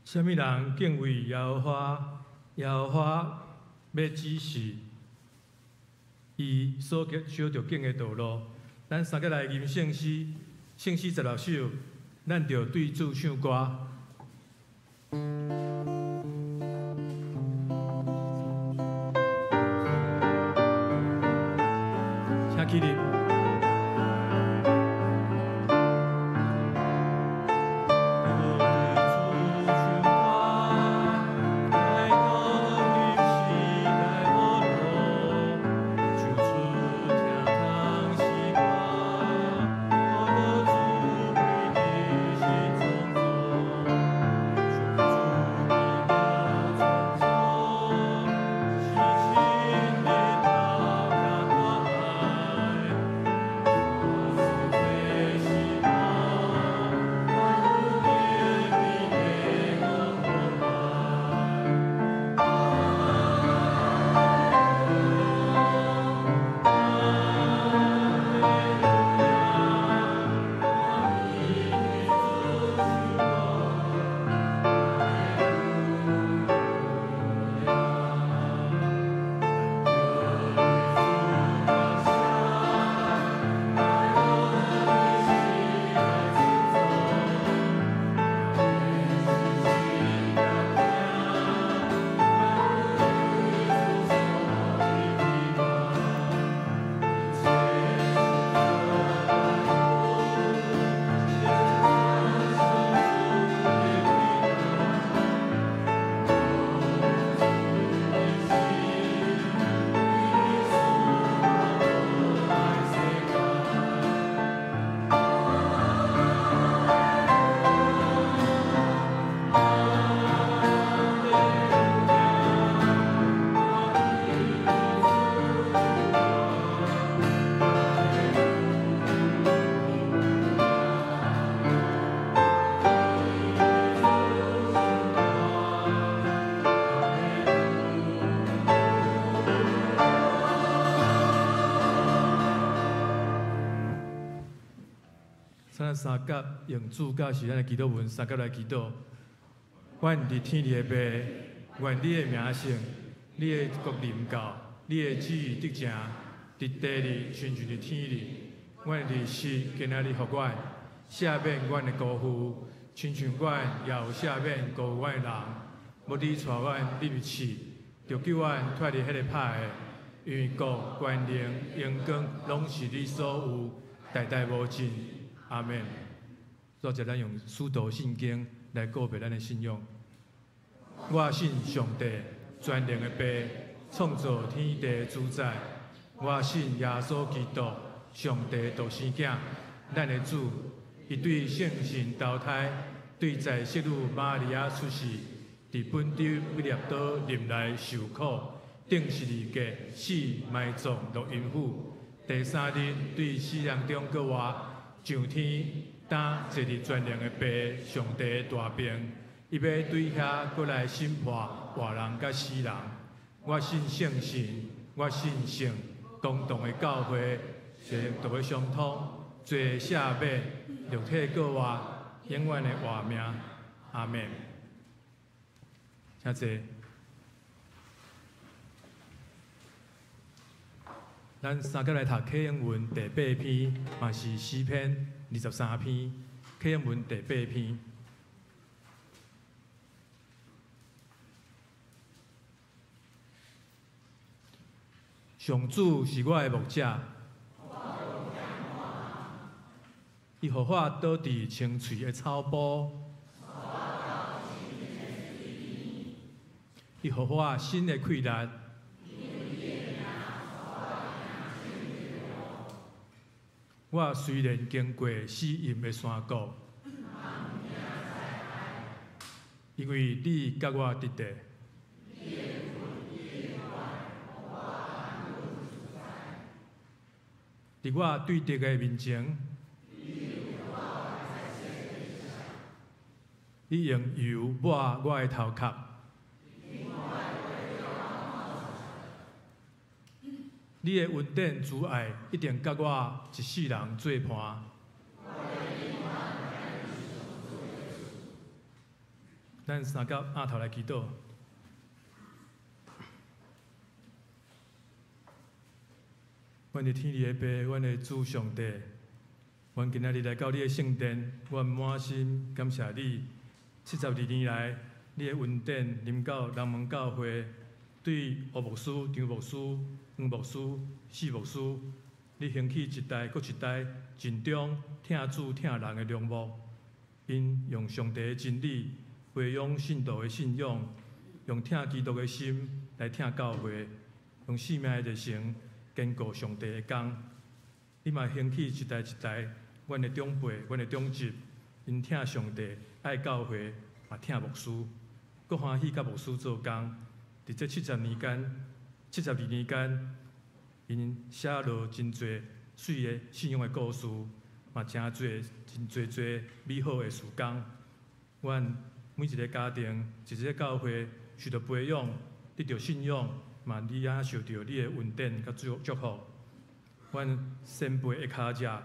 啥物人敬畏耶和華？耶和華欲指示伊所小著敬的道路。咱三個來吟聖詩，聖詩16首，咱著對主唱歌。請起立。咱三甲用主教是咱的祈禱文，三甲來祈禱。阮佇天裡的父，願你的名聖，你的國臨到，你的旨意得成，佇地裡親像佇天裡。阮的日食今仔日予阮，赦免阮的辜負，親像阮也有赦免辜負阮的人。無你帶阮入去試，著救阮脫離彼个歹的，因為國、權能、榮光，攏是你所有，代代無盡。阿們。煞來咱用使徒信經來告白咱的信仰。我信上帝，全能的父，創造天地的主宰。我信耶穌基督，上帝獨生囝，咱的主。伊對聖神投胎，對在聖女瑪利亞出世，佇本丟彼拉多忍耐受苦，釘十字架，死埋葬落陰府。第三日對死人中閣活，上天，當坐佇全能的父上帝的大爿，伊欲對遐閣來審判活人佮死人。我信聖神，我信聖公同的教會，聖徒的相通，罪赦免，肉體閣活，永遠的活命。阿們。請坐。咱三個來讀啟應文第八篇，嘛是詩篇23篇。啟應文第八篇。上主是我的牧者，伊予我倒佇青翠的草埔，伊予我新的氣力。我雖然經過死蔭的山谷，因為你佮我佇咧。佇我對敵的面前，你用油抹我的頭殼。你的恩典慈愛一定佮我一世人做伴。咱三甲阿頭來祈禱。阮的天父的爸，阮的主上帝，阮今仔日來到你的聖殿，阮滿心感謝你。72年來，你的恩典臨到南門教會，對吳牧師、張牧師、黃牧師、四牧師，你興起一代閣一代盡忠疼主疼人的良牧，𪜶用上帝的真理培養信徒的信仰，用疼基督的心來疼教會，用生命的熱誠堅固上帝的工。你嘛興起一代一代，阮的長輩、阮的長執，𪜶疼上帝、愛教會，嘛疼牧師，閣歡喜佮牧師做工。佇這70年間、72年間，𪜶寫落真濟媠的信仰的故事，嘛誠濟真濟濟美好的事工。阮每一个家庭、一个教會受著培養，得著信仰，嘛你也受著你的恩典佮祝福。阮先輩的跤跡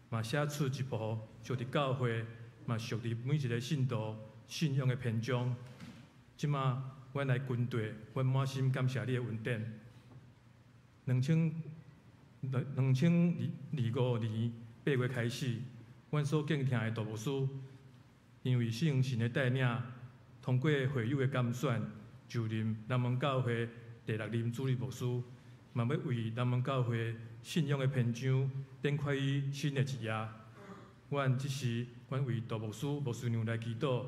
嘛寫出一部屬佇教會，嘛屬佇每一个信徒信仰的篇章。這馬阮來跟綴，阮滿心感謝你的恩典。2025年8月開始，阮所敬疼的杜牧師，因為聖神的帶領，通過會友的監選，就任南門教會第六任主任牧師，嘛欲為南門教會信仰的篇章展開伊新的一頁。阮這時，阮為杜牧師、牧師娘來祈禱，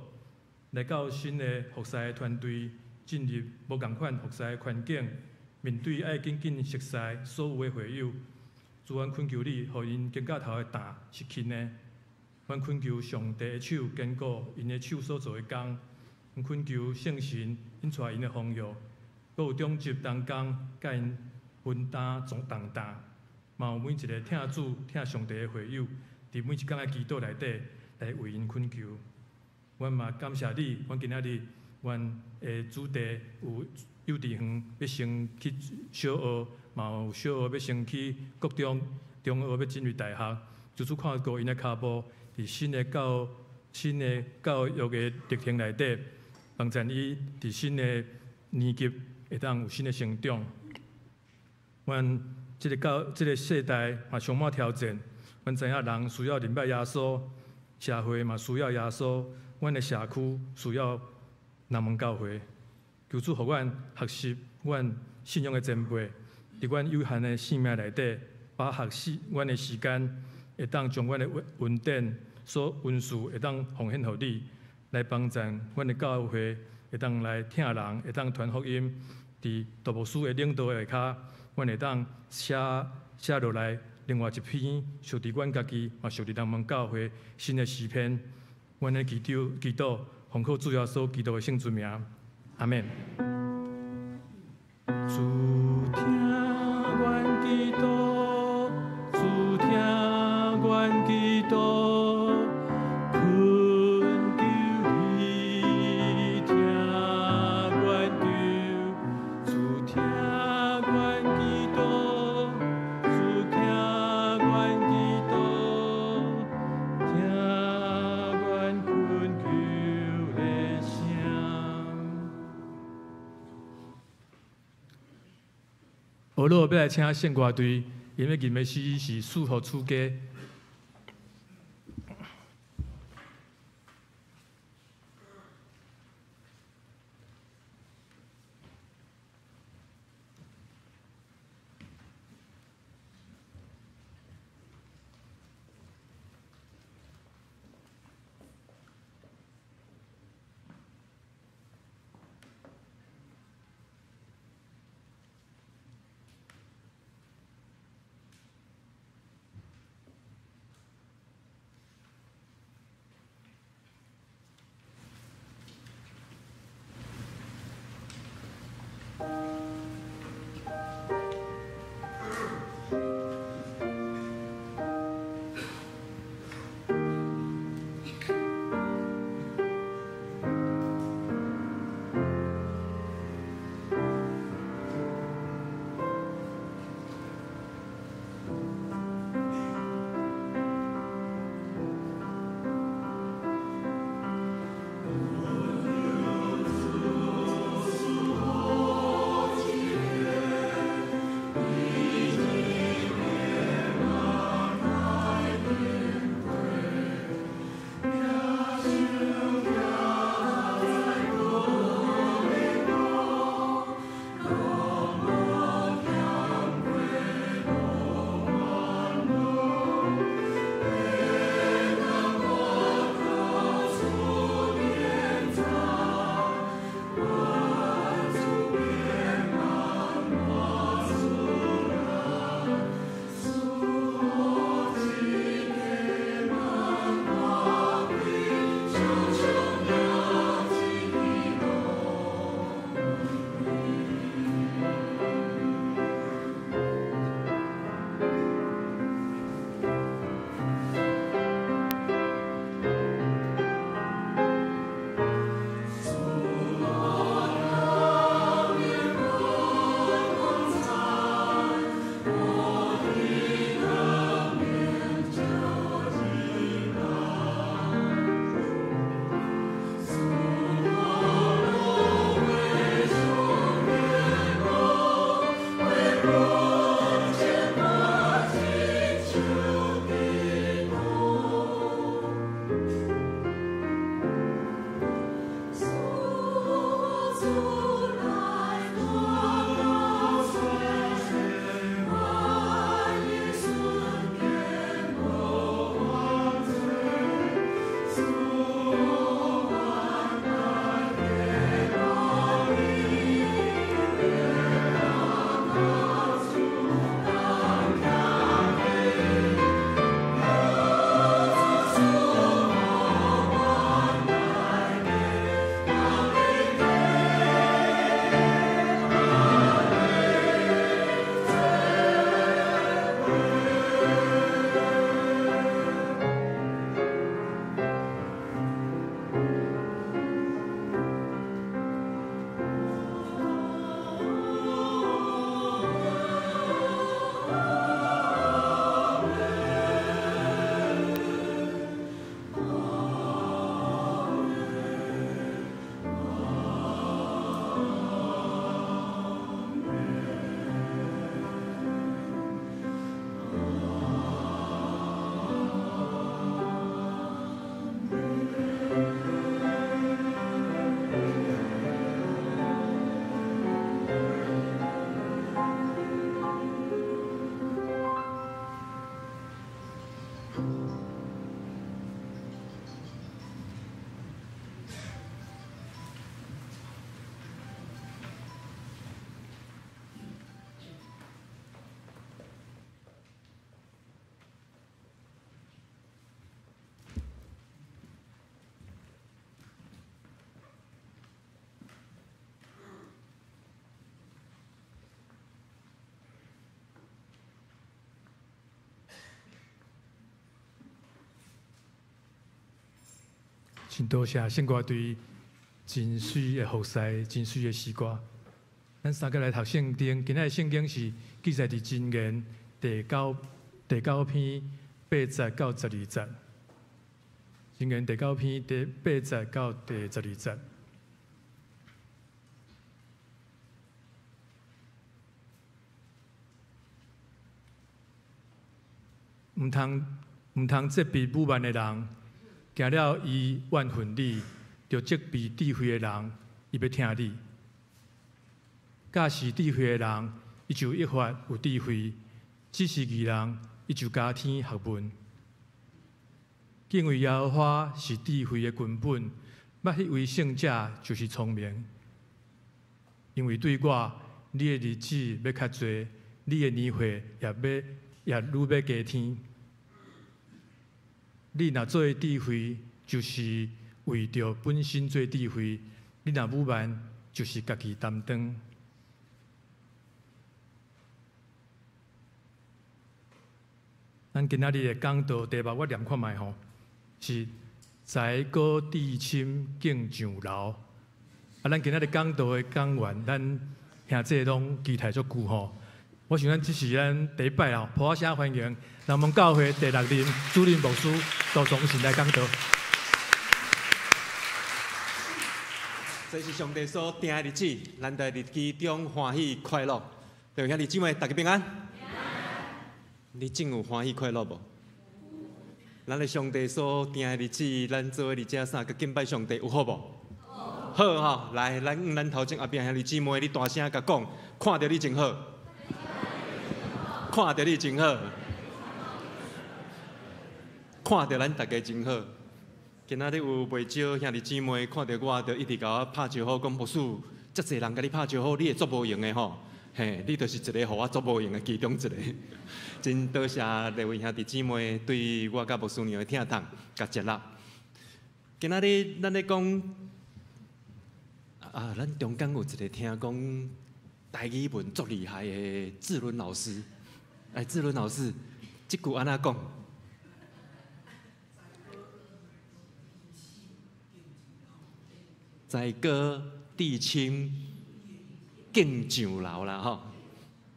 來到新的服侍的團隊，進入無仝款服侍的環境，面對愛緊緊熟似所有的會友，主，阮懇求你，予𪜶肩胛頭的擔是輕的。阮懇求上帝的手堅固𪜶的手所做的工，阮懇求聖神引帶𪜶的方向，閣有長執同工佮𪜶分擔重重擔，嘛有每一个疼主、疼上帝的會友，佇每一工的祈禱內底來為𪜶懇求。阮嘛感謝你，阮今仔日阮的子弟有幼稚園欲升去小學，嘛有小學欲升去國中，中學欲進入大學。求主看顧𪜶的跤步，佇新的教育的歷程內底，幫助伊佇新的年級會當有新的成長。阮這個世代嘛充滿挑戰，阮知影人需要認捌耶穌，社會嘛需要耶穌，阮的社區需要南門教會。求主予阮學習阮信仰的前輩，佇阮有限的生命內底，把握阮的時間，會當將阮的恩典所恩賜會當奉獻予你，來幫助阮的教會會當來疼人，會當傳福音。佇杜牧師的領導下跤，阮會當寫寫落來另外一篇屬佇阮家己，嘛屬佇南門教會新的詩篇。阮的祈禱祈禱，奉靠主耶穌基督的聖尊名，阿們。主聽阮祈禱，主聽阮祈禱，懇求你聽阮求，主聽阮祈禱，主聽阮祈禱，聽阮懇求的聲。好了，欲來請聖歌隊，𪜶欲吟的詩是《賜福賜家》。真多謝聖歌隊真媠的服侍，真媠的詩歌。咱三個來讀聖經，今仔的聖經是記載佇箴言第九篇8節到12節。箴言第九篇第8節到第12節。毋通責備武慢的人，驚了伊怨恨你；著責備智慧的人，伊欲聽你。教示智慧的人，伊就益發有智慧；指示義人，伊就加添學問。敬畏耶和華是智慧的根本，捌彼位聖者就是聰明。因為對我，你的日子欲較濟，你的年歲也愈欲加添。你若做智慧，就是為著本身做智慧；你若武慢，就是家己擔當。咱今仔日的講道題目，我念看覓吼，是才高智深更上樓。啊，咱今仔日講道的講員，咱兄弟攏期待足久吼。我想咱這是咱第一擺哦，破聲歡迎南門教會第六任主任牧師杜崇信來講道。這是上帝所定的日子，咱在日其中歡喜快樂。對，兄弟姊妹，大家平安。你真有歡喜快樂無？咱的上帝所定的日子，咱做伙佇遮三個敬拜上帝，有好無？好吼，來，咱頭前後壁兄弟姊妹，你大聲共講，看著你真好，看著你真好，看著咱大家真好。今仔日有袂少兄弟姊妹看著我，就一直共我拍招呼，講牧師，遮濟人共你拍招呼，你會足無閒的吼。嘿，你就是一個予我足無閒的其中一個。真多謝各位兄弟姊妹對我佮牧師娘的疼痛佮接納。今仔日咱咧講啊，咱中間有一個聽講台語文足厲害的志倫老師。哎，志倫老師，這句按怎講？才高智深更上樓啦吼，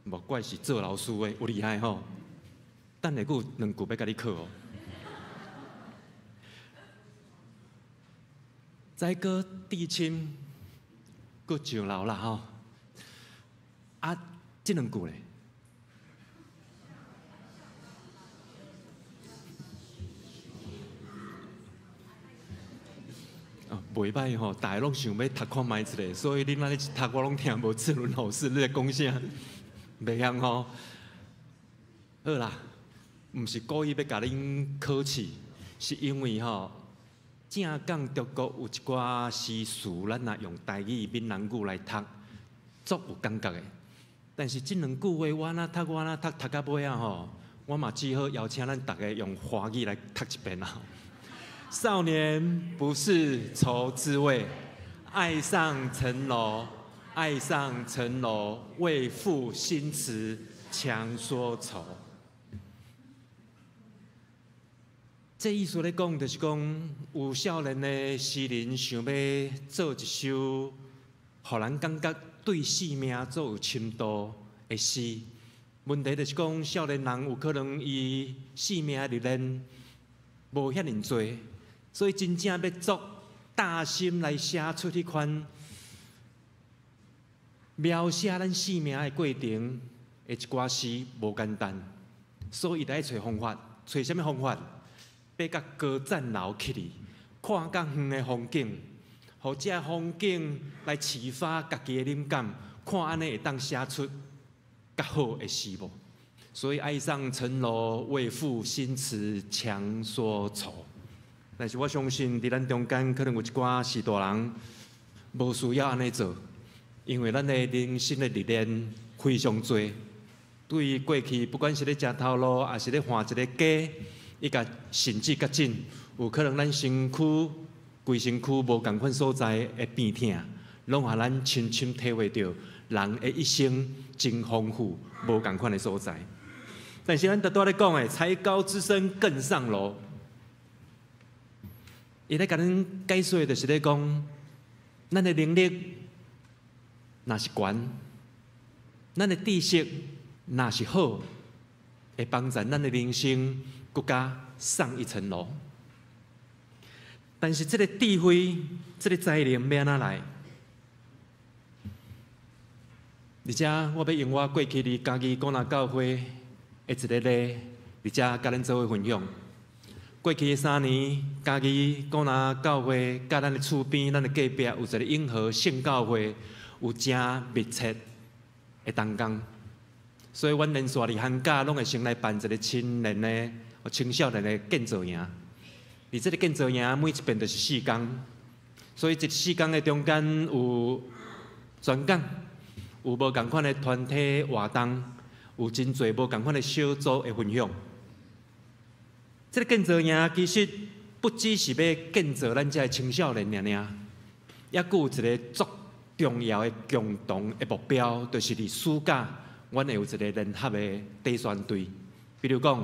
無怪是做老師的有厲害吼。等下閣有兩句欲共你考哦。才高智深閣上樓啦吼。啊，這兩句咧？袂歹吼，大家攏想欲讀看覓一下，所以恁按呢一讀，我攏聽無志倫老師你咧講啥，袂曉吼。好啦，毋是故意欲共恁考試，是因為吼，正港中國有一寡詩詞，咱若用台語、閩南語來讀，足有感覺的。但是這兩句話，我若讀，我若讀，讀到尾仔吼，我嘛只好邀請咱逐家用華語來讀一遍啦。少年不識愁滋味，愛上層樓，愛上層樓，為賦新詞強說愁。這意思咧講，就是講有少年的詩人想欲做一首，予人感覺對生命足有深度的詩。問題就是講，少年人有可能伊生命的歷練無遐爾濟。所以真正欲作大心來寫出彼款描寫咱生命的過程的一寡詩，無簡單。所以伊就愛揣方法，揣啥物方法？欲共高棧樓起去，看較遠的風景，予這風景來啟發家己的靈感，看按呢會當寫出較好的詩無？所以愛上層樓，為賦新詞強說愁。但是我相信，佇咱中間可能有一寡是大人，無需要按呢做，因為咱的人生的歷練非常濟。對於過去，不管是咧食頭路，抑是咧換一個家，伊共甚至較緊，有可能咱身軀、規身軀無仝款所在的病痛，攏予咱深深體會著人的一生真豐富，無仝款的所在。但是咱拄拄仔咧講的，才高之深更上樓。伊咧共咱解說，就是咧講，咱的能力若是懸，咱的知識若是好，會幫助咱的人生閣較上一層樓。但是這个智慧、這个才能欲按怎來？而且我欲用我過去佇嘉義古林教會的一个例，而且佮恁做伙分享。過去的3年，嘉義古林教會佮咱的厝邊、咱的隔壁有一个永和聖教會，有誠密切的同工。所以，阮連續佇寒假攏會先來辦一个青年的、青少年的建造營。佇這个建造營，每一遍就是四工，所以這四工的中間有宣講，有無仝款的團體活動，有真濟無仝款的小組的分享。這个建造營其實不只是欲建造咱這个青少年爾爾，猶閣有一个足重要的共同的目標，就是佇暑假，阮會有一个聯合的短宣隊。比如講，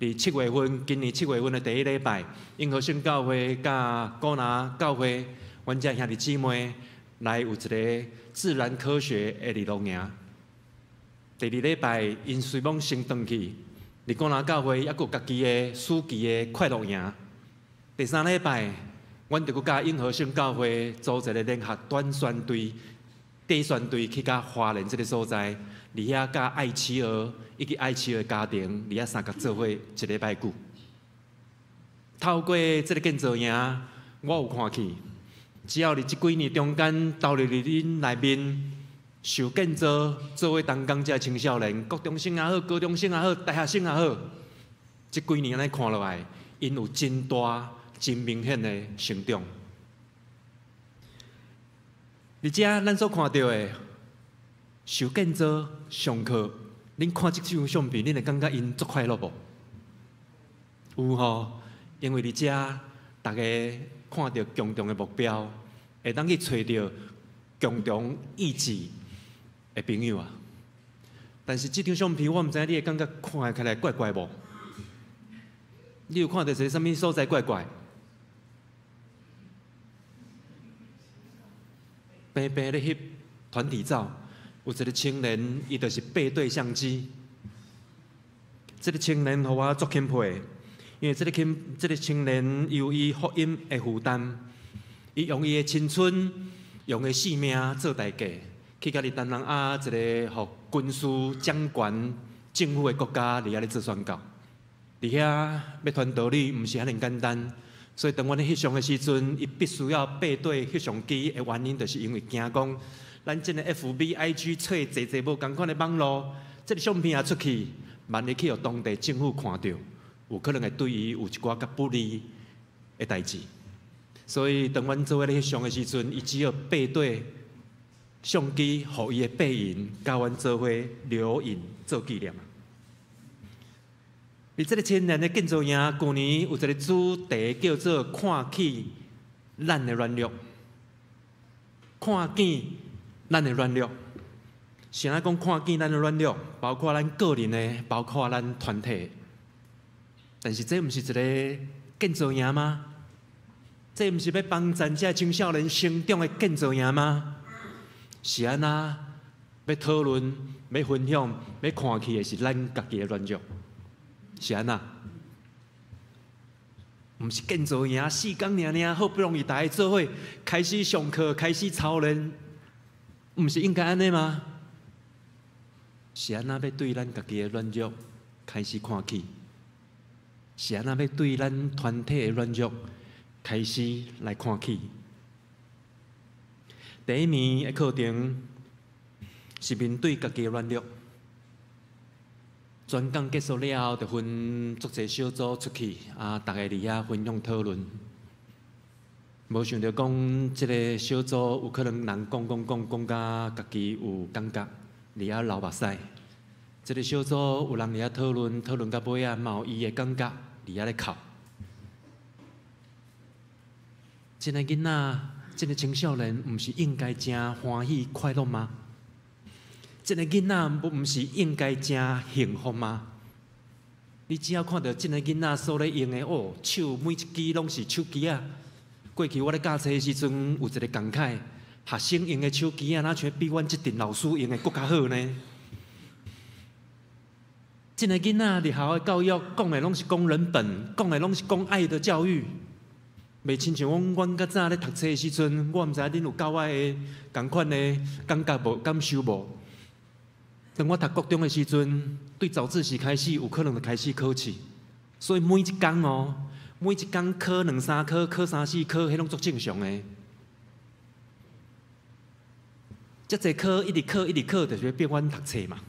佇7月份，今年7月份的第一禮拜，永和聖教會佮古林教會，阮遮兄弟姊妹來有一个自然科學的日露營。第二禮拜，𪜶隨罔先轉去，佇古林教會猶閣有家己的暑期的快樂營。第三禮拜，阮就閣佮永和聖教會組一个聯合短宣隊、短宣隊去到花蓮這个所在，佇遐佮愛妻兒以及愛妻兒家庭，佇遐相佮做伙一禮拜久。透過這个建造營，我有看見，只要佇這幾年中間投入佇恁內面受建造、做伙同工這个青少年，國中生也好，高中生也好，大學生也好，這幾年按呢看落來，𪜶有真大、真明顯的成長。而且咱所看著的受建造、上課，恁看這張相片，恁會感覺𪜶足快樂無？有吼，因為佇遮，逐家看著共同的目標，會當去揣著共同意志的朋友啊。但是這張相片，我毋知影你會感覺看起來怪怪無？你有看著一个啥物所在怪怪？平平咧翕團體照，有一个青年，伊就是背對相機。這个青年予我足欽佩，因為這个青年由於福音的負擔，伊用伊的青春，用伊的性命做代價，去共佇東南亞一个予軍事掌權政府的國家佇遐咧做宣教。佇遐欲傳道理，毋是遐爾簡單。所以當阮咧翕相的時陣，伊必須要背對翕相機的原因，就是因為驚講，咱這个 FB、IG 揣濟濟無仝款的網路，這个相片也出去，萬一去予當地政府看著，有可能會對伊有一寡較不利的代誌。所以當阮做伙咧翕相的時陣，伊只好背對相機，予伊的背影，佮阮做伙留影做紀念。佇這个青年的建造營，舊年有一个主題叫做“看見咱的軟弱”，看見咱的軟弱。是按怎講看見咱的軟弱，包括咱個人的，包括咱團體。但是這毋是一个建造營嗎？這毋是欲幫助這青少年成長的建造營嗎？是按怎欲討論、欲分享、欲看去的是咱家己的軟弱？是按怎？毋是建造營四工爾爾，好不容易逐家做伙開始上課、開始操練，毋是應該按呢嗎？是按怎欲對咱家己的軟弱開始看起？是按怎欲對咱團體的軟弱開始來看起？第一暝的課程是面對家己的軟弱。宣講結束了後，就分足濟小組出去，啊，逐家佇遐分享討論。無想著講，這个小組有可能人講講講講甲家己有感覺，佇遐流目屎。這个小組有人佇遐討論，討論到尾仔嘛有伊的感覺，佇遐咧哭。這个囡仔，這个青少年，毋是應該誠歡喜快樂嗎？這个囡仔毋是應該誠幸福嗎？你只要看著這个囡仔所咧用的，哦，手每一支攏是手機仔，過去我咧教冊的時陣，有一個感慨：學生用的手機啊，若像比阮這陣老師用的閣較好呢。這个囡仔日校的教育講的攏是講人本，講的攏是講愛的教育，袂親像阮阮較早咧讀冊的時陣，我毋知影恁有佮我的仝款的感覺無感受無？當我讀國中的時陣，對早自習開始有可能就開始考試，所以每一工哦，每一工考兩三科，考三四科，彼攏足正常的。遮濟科一直考一直考，就是欲逼阮讀冊嘛。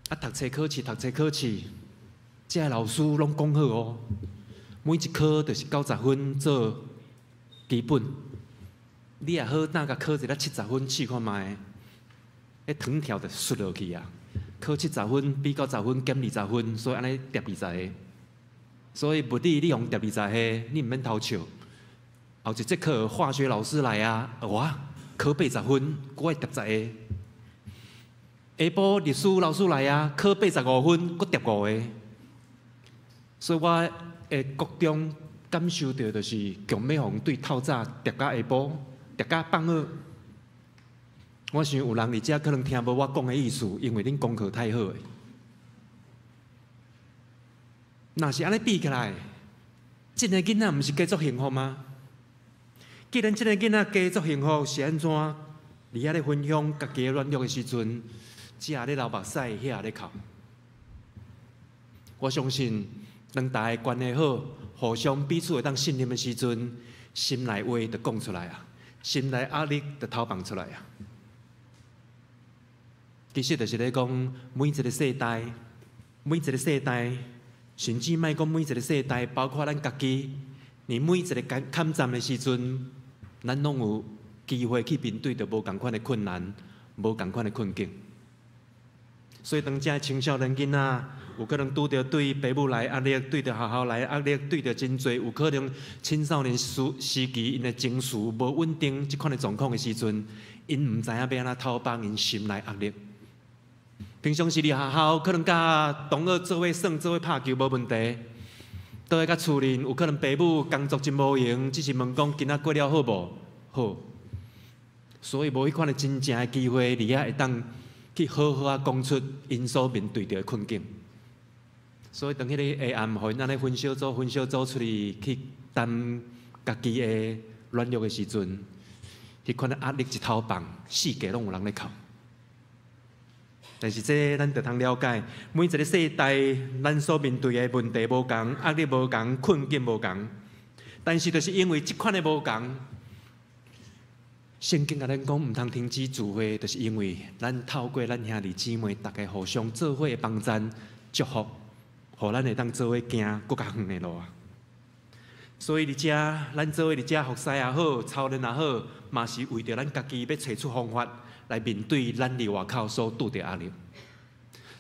啊，讀冊考試，讀冊考試，這个老師攏講好哦。每一科就是90分做基本，你若好當共考一个70分試看覓，彼藤條就摔落去啊！考七十分比九十分減二十分，所以按呢疊20個。所以物理你予疊20個，你毋免偷笑。後一節課化學老師來啊，哇，考80分，閣愛疊十個。下晡歷史老師來啊，考85分，閣疊5個。所以我的國中感受著就是強欲予對透早疊到下晡，疊到放學。我想有人佇遮可能聽無我講的意思，因為恁功課太好的。若是按呢比起來，這个囡仔毋是加足幸福嗎？既然這个囡仔加足幸福，是按怎？佇遐咧分享家己的軟弱的時陣，這咧流目屎，遐咧哭。我相信，當大家關係好，互相彼此會當信任的時陣，心內話就講出來啊，心內壓力就透放出來啊。其實就是咧講，每一個世代，每一個世代，甚至莫講每一個世代，包括咱家己，你每一個坎站的時陣，咱攏有機會去面對著無仝款的困難，無仝款的困境。所以當這青少年囡仔有可能拄著對爸母來壓力，對著學校來壓力，對著真濟有可能青少年時時期𪜶的情緒無穩定這款的狀況的時陣，𪜶毋知影欲按怎透放𪜶心內壓力。平常時佇學校可能佮同學做伙耍、做伙拍球無問題，倒來到厝裡有可能爸母工作真無閒，只是問講今仔過了好無？好。所以無彼款的真正的機會，佇遐會當去好好仔講出𪜶所面對著的困境。所以當彼个下暗，予𪜶按呢分小組、分小組出去去談家己的軟弱的時陣，彼款的壓力一透放，四界攏有人咧哭。但是這咱就通了解，每一個世代，咱所面對的問題無仝，壓力無仝，困境無仝。但是，就是因為這款的無仝，聖經共咱講，毋通停止聚會，就是因為咱透過咱兄弟姊妹，逐家互相做伙的幫贊、祝福，予咱會當做伙行閣較遠的路啊。所以佇遮，咱做伙佇遮服侍也好，操練也好，嘛是為著咱家己欲揣出方法來面對咱佇外口所拄著壓力。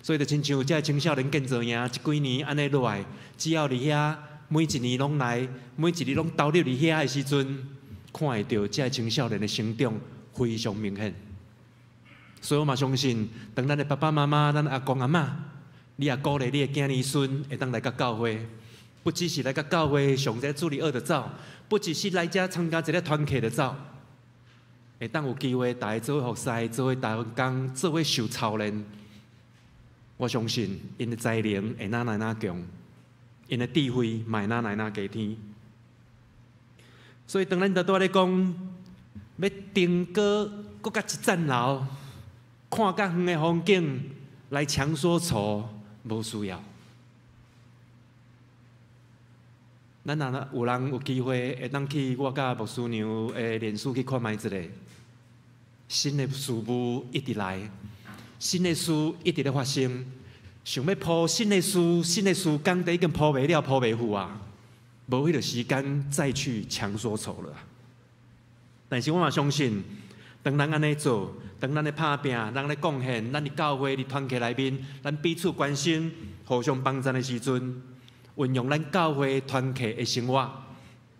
所以就親像這青少年建造營，這幾年按呢落來，只要佇遐每一年攏來，每一日攏投入佇遐的時陣，看會著這青少年的成長非常明顯。所以我嘛相信，當咱的爸爸媽媽、咱阿公阿嬤，你也鼓勵你的囝兒孫會當來到教會，不只是來到教會上這主日學就走，不只是來遮參加一个團契就走，會當有機會大家做伙服侍、做伙同工、做伙受操練。我相信𪜶的才能會愈來愈強，𪜶的智慧嘛會愈來愈加添。所以當咱拄仔咧講，欲登高閣較一層樓，看較遠的風景來強說愁，無需要。咱若有人有機會會當去我佮牧師娘的臉書去看覓一下，新的事物一直來，新的事一直咧發生。想欲鋪新的事，新的事工都已經鋪袂了，鋪袂赴啊！無彼个時間再去強說愁了。但是我嘛相信，當咱按呢做，當咱咧拍拚，咱咧貢獻，咱佇教會、佇團契內面，咱彼此關心、互相幫贊的時陣，運用咱教會團契的生活，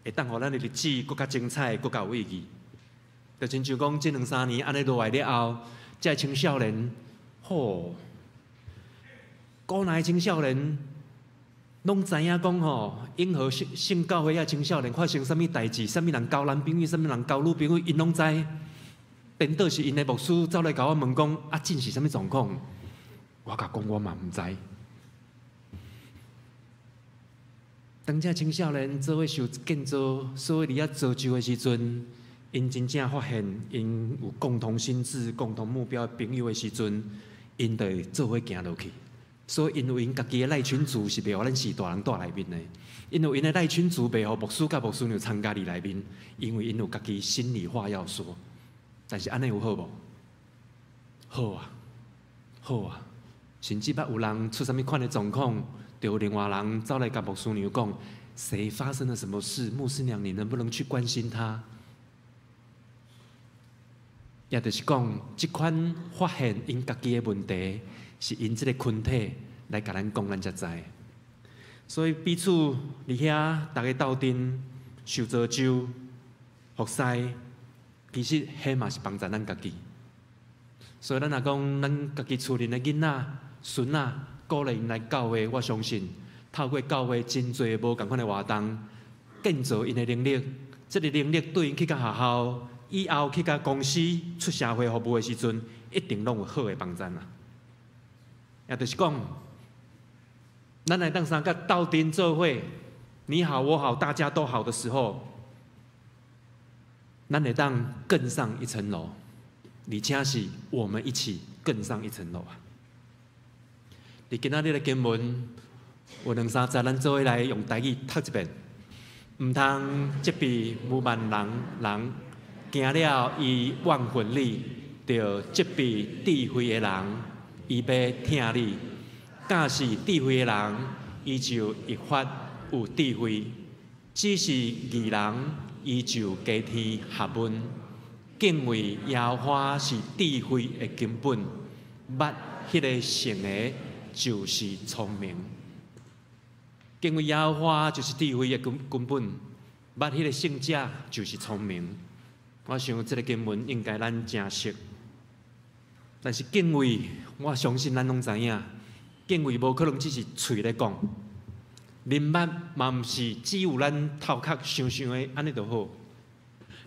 會當予咱的日子閣較精彩、閣較有意義。就親像講，這兩三年按呢落來了後，這个青少年，吼，國內青少年，攏知影講吼，永和聖聖教會遐青少年發生啥物代誌，啥物人交男朋友，啥物人交女朋友，𪜶攏知。顛倒是𪜶的牧師走來共我問講，啊，真是啥物狀況？我共講，我嘛毋知。當這青少年做伙受建造，所以佇遐造就的時陣，𪜶真正發現𪜶有共同心志、共同目標的朋友的時陣，𪜶就會做伙行落去。所以，𪜶有𪜶家己的賴群組是袂予咱四大人蹛內面的。𪜶有𪜶的賴群組袂予牧師佮牧師娘參加佇內面，因為𪜶有家己心裡話要說。但是按呢有好無？好啊，好啊！甚至捌有人出啥物款的狀況，就有另外人走來共牧師娘講：誰發生了什麼事？牧師娘，你能不能去關心他？也就是講，這款發現𪜶家己的問題，是𪜶這个群體來共咱講，咱才知。所以彼此佇遐，逐家鬥陣受造就服侍，其實彼嘛是幫助咱家己。所以咱若講咱家己厝裡的囡仔、孫仔，鼓勵𪜶來教會，我相信透過教會真濟無仝款的活動，建造𪜶的能力。這个能力對𪜶去到學校，以後去到公司出社會服務的時陣，一定攏有好的幫助啦。也就是講，咱來當相共鬥陣做伙，你好我好大家都好的時候，咱會當更上一層樓，而且是我們一起更上一層樓啊！佇今仔日的經文有兩三節，咱做伙來用台語讀一遍。毋通責備愚頑人，人驚了伊怨恨你，著責備智慧的人，伊欲疼你；教示智慧的人，伊就益發有智慧；指示義人，伊就加添學問。敬畏耶和華是智慧的根本，捌彼个聖的，就是聰明。敬畏耶和華就是智慧的根本，捌彼个聖者就是聰明。我想這个經文應該咱誠熟，但是敬畏，我相信咱攏知影，敬畏無可能只是喙咧講，認捌嘛毋是只有咱頭殼想想的按呢就好。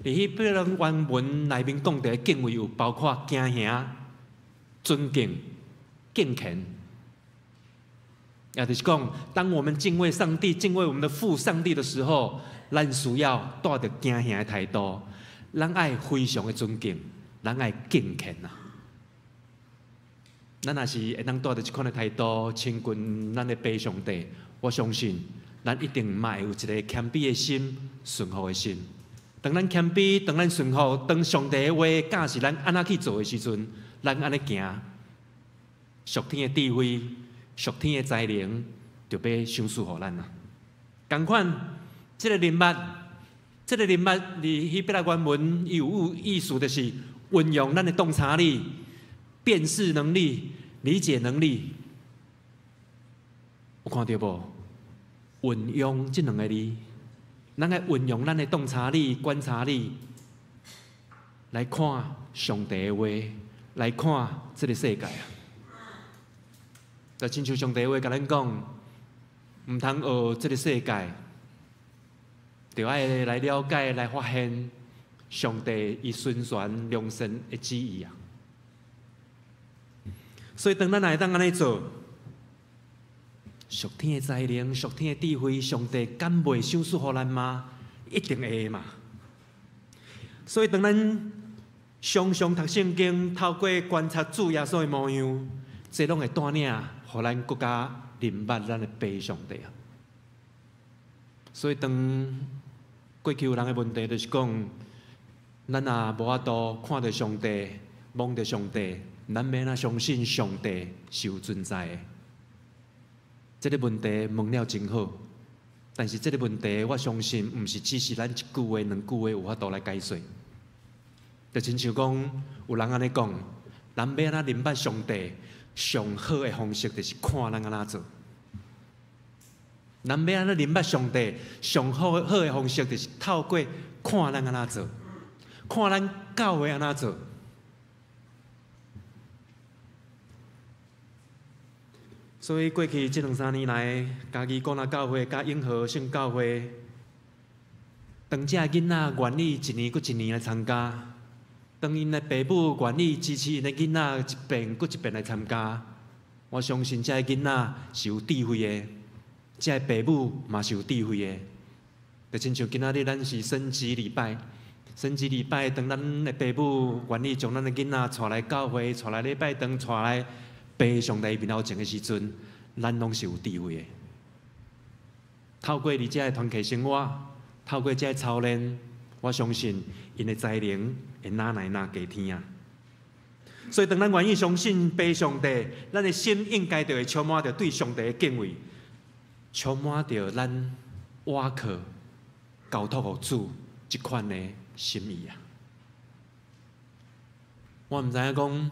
佇希伯來原文內面講著的敬畏有包括驚嚇、尊敬、敬虔。也就是講，當我們敬畏上帝、敬畏我們的父上帝的時候，咱需要帶著驚嚇的態度，咱愛非常的尊敬，咱愛敬虔啊。咱若是會當帶著這款的態度親近咱的父上帝，我相信咱一定嘛會有一个謙卑的心、順服的心。當咱謙卑、當咱順服、當上帝的話教示咱按怎去做的時陣，咱按呢行，屬天的智慧、屬天的才能，就欲賞賜予咱啊。仝款，這个認捌，這个認捌佇希伯來原文伊有意思，就是運用咱的洞察力、辨識能力、理解能力。有看著無？運用這兩个字，咱愛運用咱的洞察力、觀察力來看上帝的話，來看這个世界啊。就親像上帝的話共咱講，毋通學這个世界，著愛來了解、來發現上帝伊純全良善的旨意啊。所以，當咱會當按呢做，屬天的才能、屬天的智慧，上帝敢袂賞賜予咱嗎？一定會嘛。所以，當咱常常讀聖經，透過觀察主耶穌的模樣，這攏會帶領，予咱閣較認捌咱的父上帝啊。所以，當過去有人的問題，就是講，咱若無法度看著上帝、摸著上帝，咱欲按怎相信上帝是有存在的？這个問題問了真好，但是這个問題，我相信毋是只是咱一句話、兩句話有法度來解說。就親像講，有人按呢講，人欲按怎認捌上帝，上好的方式就是看咱按怎做。人欲按怎認捌上帝，上好好的方式就是透過看咱按怎做，看咱教會按怎做。所以過去這兩三年來，嘉義國那教會佮永和聖教會，當這囡仔願意一年閣一年來參加，當𪜶的爸母願意支持𪜶的囡仔一遍閣一遍來參加，我相信這个囡仔是有智慧的，這个爸母嘛是有智慧的。就親像今仔日咱是升旗禮拜，升旗禮拜，當咱的爸母願意將咱的囡仔帶來教會，帶來禮拜堂，帶來父上帝面頭前的時陣，咱攏是有智慧的。透過佇遮的團契生活，透過遮的操練，我相信𪜶的才能會愈來愈加添啊。所以，當咱願意相信父上帝，咱的心應該就會充滿著對上帝的敬畏，充滿著咱倚靠、交託予主這款的心意啊。我毋知影講，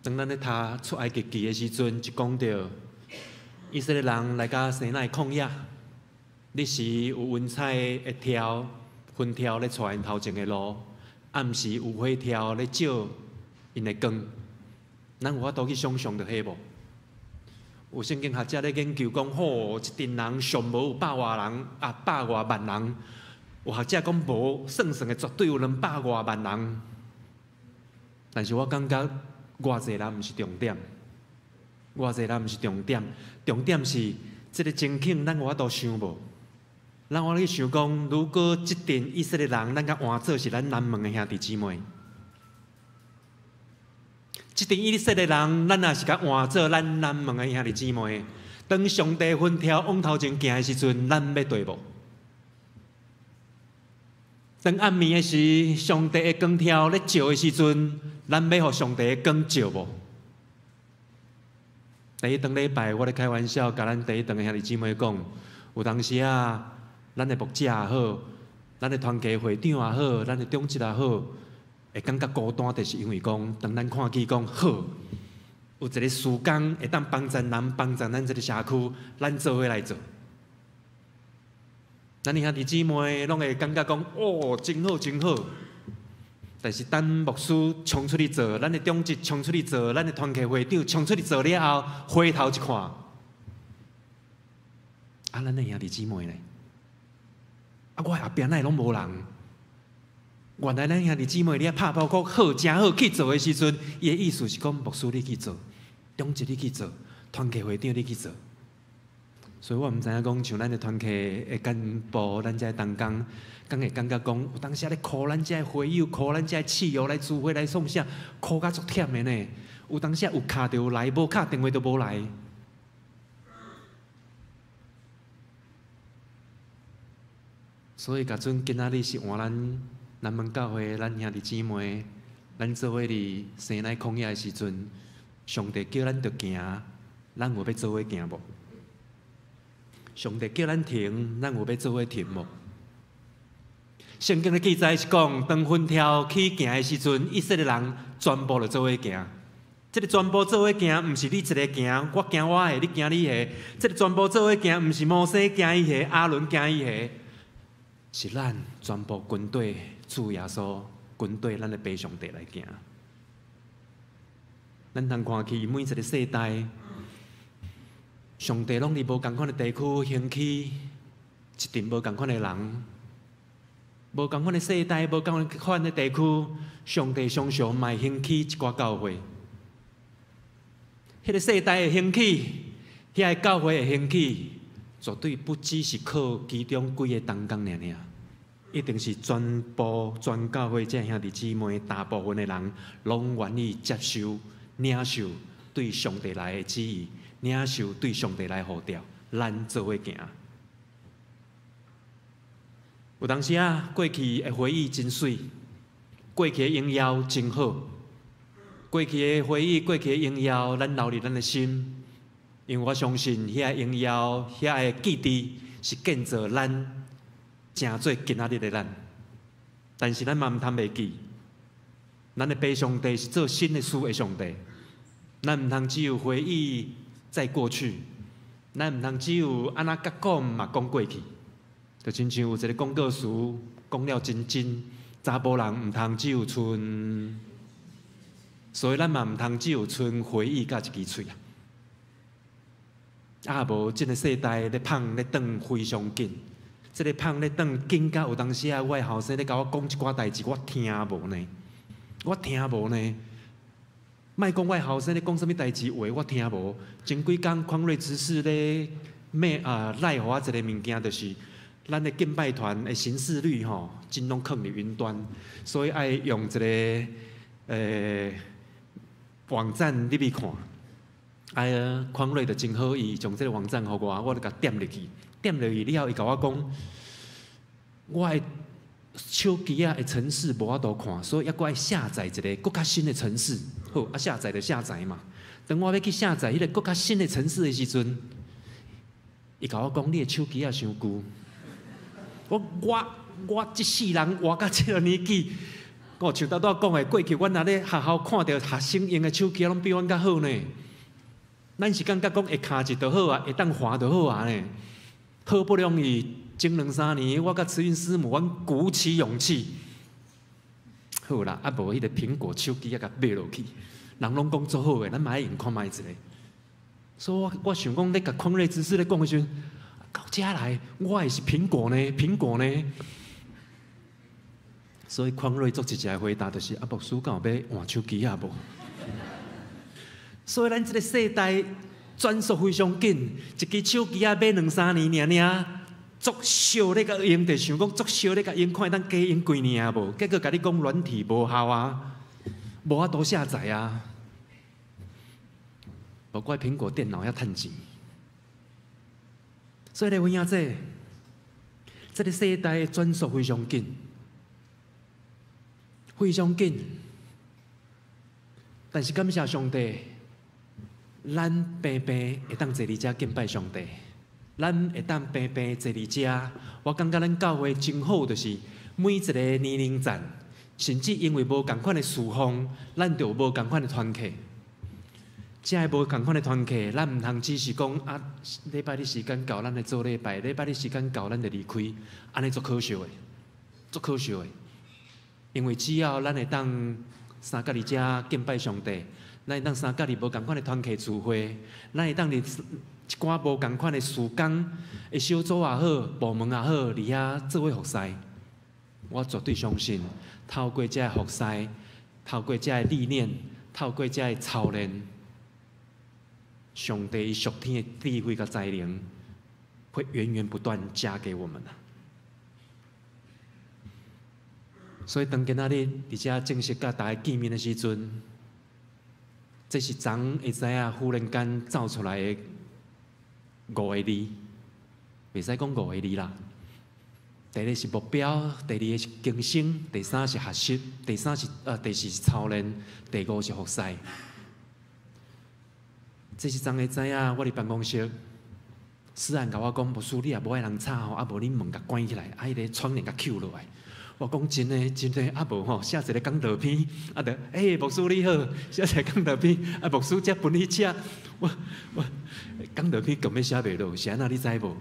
當咱咧讀出埃及記的時陣，一講著以色列人來到西奈曠野，日時有雲彩的柱、雲柱咧帶𪜶頭前的路，暗時有火柱咧照𪜶的光。咱有法度去想像著彼無？有聖經學者咧研究講，吼，這陣人上無有百外人啊，百外萬人。有學者講無，算算的絕對有兩百外萬人。但是我感覺偌濟人毋是重點，偌濟人毋是重點，重點是這个情景，咱有法度想無？咱有法度去想講，如果這陣以色列人，咱共換做是咱南門的兄弟姊妹，這陣以色列人，咱若是共換做咱南門的兄弟姊妹，當上帝雲柱往頭前行的時陣，咱欲綴無？當暗暝的時，上帝的光柱咧照的時陣，咱欲予上帝的光照無？第一頓禮拜，我咧開玩笑，共咱第一頓的兄弟姊妹講，有當時啊，咱的牧者也好，咱的團契會長也好，咱的長執也好，會感覺孤單，就是因為講，當咱看見講好，有一个事工會當幫助人，幫助咱這个社區，咱做伙來做。咱兄弟姊妹攏會感覺講，哦，真好，真好。但是等牧師衝出去做，咱的長執衝出去做，咱的團契會長衝出去做了後，回頭一看，啊，咱的兄弟姊妹呢？啊，我後壁哪會攏無人？原來咱兄弟姊妹咧拍包講好，誠好去做的時陣，伊的意思是講牧師你去做，長執你去做，團契會長你去做。所以我毋知影講，像咱的團契的幹部，咱遮同工，敢會感覺講，有當時仔咧苦咱遮的會友，苦咱遮的契約來聚會來創啥，苦甲足忝的呢。有當時仔有敲就有來，無敲電話就無來。所以，假準今仔日是換咱南門教會咱兄弟姊妹，咱做伙佇西奈曠野的時陣，上帝叫咱著行，咱有欲做伙行無？上帝叫咱停，咱有欲做伙停無？聖經的記載是講，當雲柱起行的時陣，以色列人全部就做伙行。這个全部做伙行，毋是你一个行，我行我的，你行你的。這个全部做伙行，毋是摩西行伊的，亞倫行伊的，是咱全部軍隊主耶穌軍隊，咱的父上帝來行。咱通看去每一个世代。上帝攏佇無仝款的地區興起一陣無仝款的人，無仝款的世代，無仝款的地區，上帝常常嘛會興起一寡教會。彼个世代的興起，遐个教會的興起，絕對不只是靠其中幾个同工爾爾，一定是全部全教會這兄弟姊妹大部分的人，攏願意接受、領受對上帝來的旨意。領受對上帝來呼召，咱做伙行。有當時啊，過去的回憶真媠，過去的榮耀真好，過去的回憶、過去的榮耀，咱留佇咱的心，因為我相信遐榮耀、遐个記憶是建造咱成做今仔日的咱。但是咱嘛毋通袂記，咱的父上帝是做新的事的上帝，咱毋通只有回憶。在過去，咱毋通只有按怎佮講嘛講過去，就親像有一個廣告詞講了真真，查埔人毋通只有賰，所以咱嘛毋通只有賰回憶佮一支喙啊。啊無這个世代咧胖咧轉非常緊，這个胖咧轉緊甲有當時啊，我的後生咧共我講一寡代誌，我聽無呢，我聽無呢。莫講我的後生咧講啥物代誌話，我聽無。前幾工匡瑞執事咧咩啊來予我一个物件，就是咱的敬拜團的行事曆吼，真攏囥佇雲端，所以愛用一个網站入去看。哎呀，匡瑞就真好，伊將這个網站予我，我就共點入去，點入去了後，伊共我講，我的手機仔的程式無法度看，所以猶閣愛下載一个閣較新的程式。好，啊下載就下載嘛。當我欲去下載彼个閣較新的程式的時陣，伊共我講，你的手機仔傷舊。我這世人活到這个年紀，我像拄拄講的，過去阮若咧學校看著學生用的手機，攏比阮較好呢。咱是感覺講會敲字就好啊，會當滑就好啊呢。好不容易前兩三年，我佮慈運師母，阮鼓起勇氣，好啦，啊無彼个蘋果手機仔共買落去，人攏講足好的，咱嘛愛用看覓一下。所以我我想講，咧共匡瑞執事咧講的時陣，到遮來，我的是蘋果呢，蘋果呢。所以匡瑞足直接的回答就是：啊，牧師敢有欲換手機仔無？所以咱這个世代轉速非常緊，一支手機仔買兩三年爾爾，足俗咧共用，就想講足俗咧共用，看會當加用幾年啊無？結果共你講軟體無效啊，無法度下載啊。無怪蘋果電腦遐趁錢。所以咧，有影這，這个世代轉速非常緊，非常緊。但是感謝上帝，咱平平會當坐佇遮敬拜上帝，咱會當平平坐佇遮。我感覺咱教會真好，就是每一個年齡層，甚至因為無仝款的事奉，咱就有無仝款的團契。遮个無仝款的團契，咱毋通只是講啊，禮拜日時間到，咱來做禮拜；禮拜日時間到，咱就離開，按呢足可惜的，足可惜的。因為只要咱會當三角佇遮敬拜上帝，咱會當三角佇無仝款的團契聚會，咱會當佇一寡無仝款的事工的小組也好，部門也好，佇遐做伙服侍。我絕對相信，透過這个服侍，透過這个理念，透過這个操練，上帝屬天的智慧佮才能，會源源不斷加給我們啊！所以當今仔日佇遮正式佮大家見面的時陣，這是昨會知影忽然間走出來的五個字，袂使講五個字啦。第一个是目標，第二个是更新，第三是學習，第四是操練，第五是服侍。這是昨下知影，我佇辦公室，思安共我講，牧師你若無愛人吵吼，啊無你門共關起來，啊彼个窗簾共抾落來。我講真的，真的，啊無吼，寫一个講道片，啊就，欸，牧師你好，寫一个講道片，啊牧師這分你食，我我講道片根本寫袂落，是按怎你知無？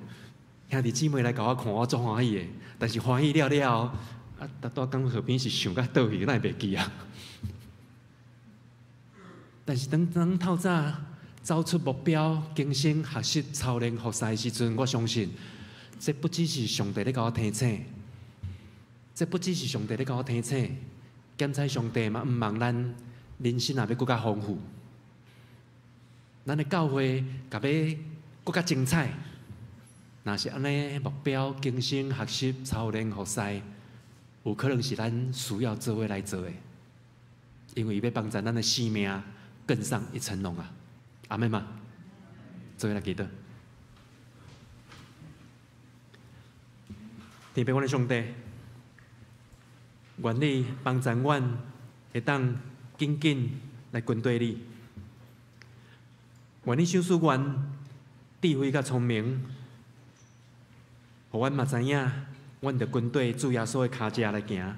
兄弟姊妹來共我看，我足歡喜的，但是歡喜了了後，啊，拄拄講道片是想甲倒去，哪會袂記啊？但是當當透早走出目標、更新、學習、操練、服侍的時陣，我相信，這不只是上帝咧共我提醒，這不只是上帝咧共我提醒，檢採上帝嘛，毋望咱人生也欲閣較豐富，咱的教會共欲閣較精彩。若是按呢，目標、更新、學習、操練、服侍，有可能是咱需要做伙來做的，因為伊欲幫助咱的生命更上一層樓啊！阿們嗎？做伙來祈禱。天父，阮的上帝，願你幫助阮會當緊緊來跟隨你。願你賞賜阮智慧佮聰明，予阮嘛知影，阮著跟隨主耶穌的跤跡來行。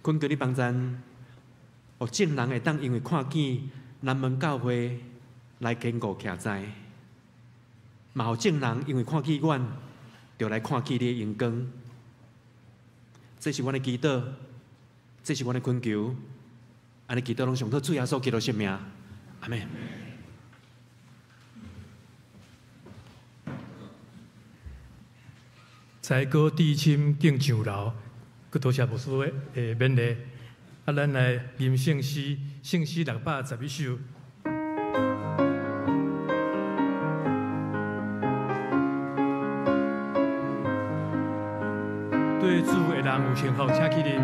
懇求你幫贊，予眾人會當因為看見南門教會來堅固徛在，嘛予眾人因為看見阮，就來看見你的榮光。這是阮的祈禱，這是阮的懇求。按呢祈禱攏上托主耶穌基督聖名，阿們。才高智深更上流，閣多謝牧師的勉勵。啊，咱來吟聖詩，聖詩611首。對主的人有幸福，請起立。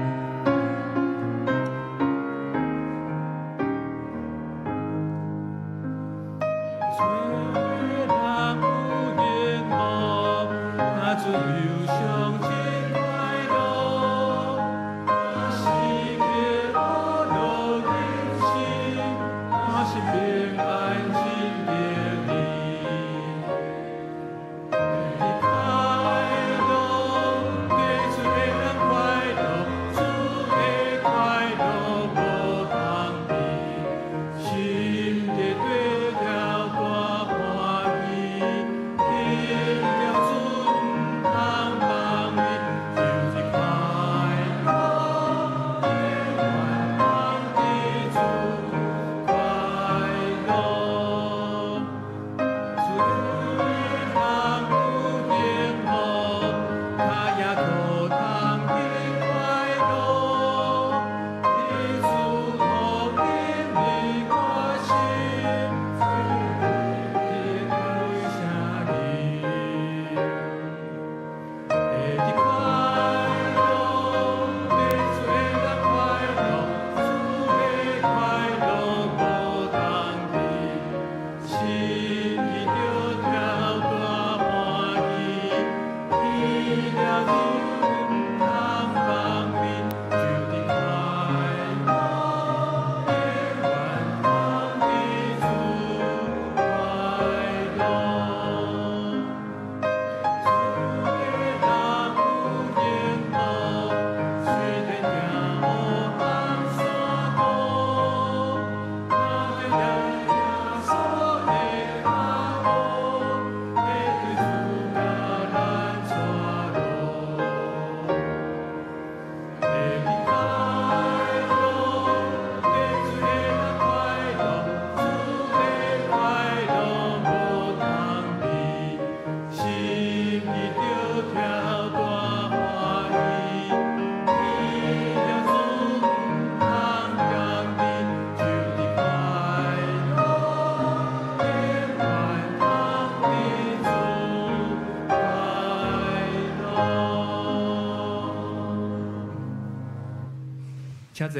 請坐。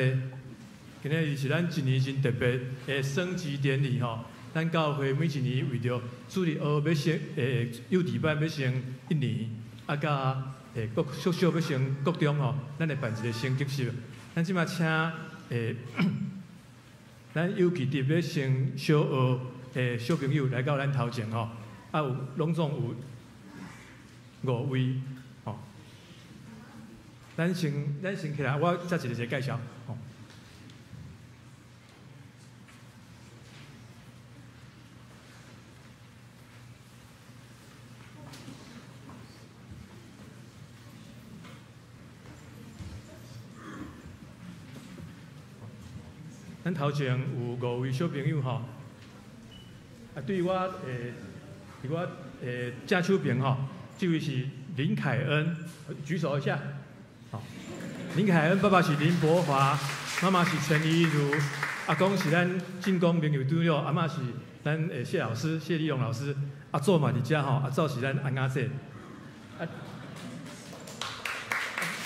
今仔日是咱一年真特別的升級典禮吼。咱教會每一年為著主日學欲升幼稚班欲升一年，啊，佮國小小欲升國中吼，咱會辦一個升級式。咱這馬請咱幼稚園欲升小學的小朋友來到咱頭前吼，啊有攏總有五位。咱先起來，我再一个一个介紹。咱頭前有五位小朋友吼，啊，對我佇我正手邊吼，這位是林凱恩，舉手一下。林凱恩爸爸是林博華，媽媽是陳怡如，阿公是咱進攻名譽長老，阿嬤是咱謝老師謝立勇老師，阿祖嘛佇遮吼，阿祖是咱安阿姐。啊，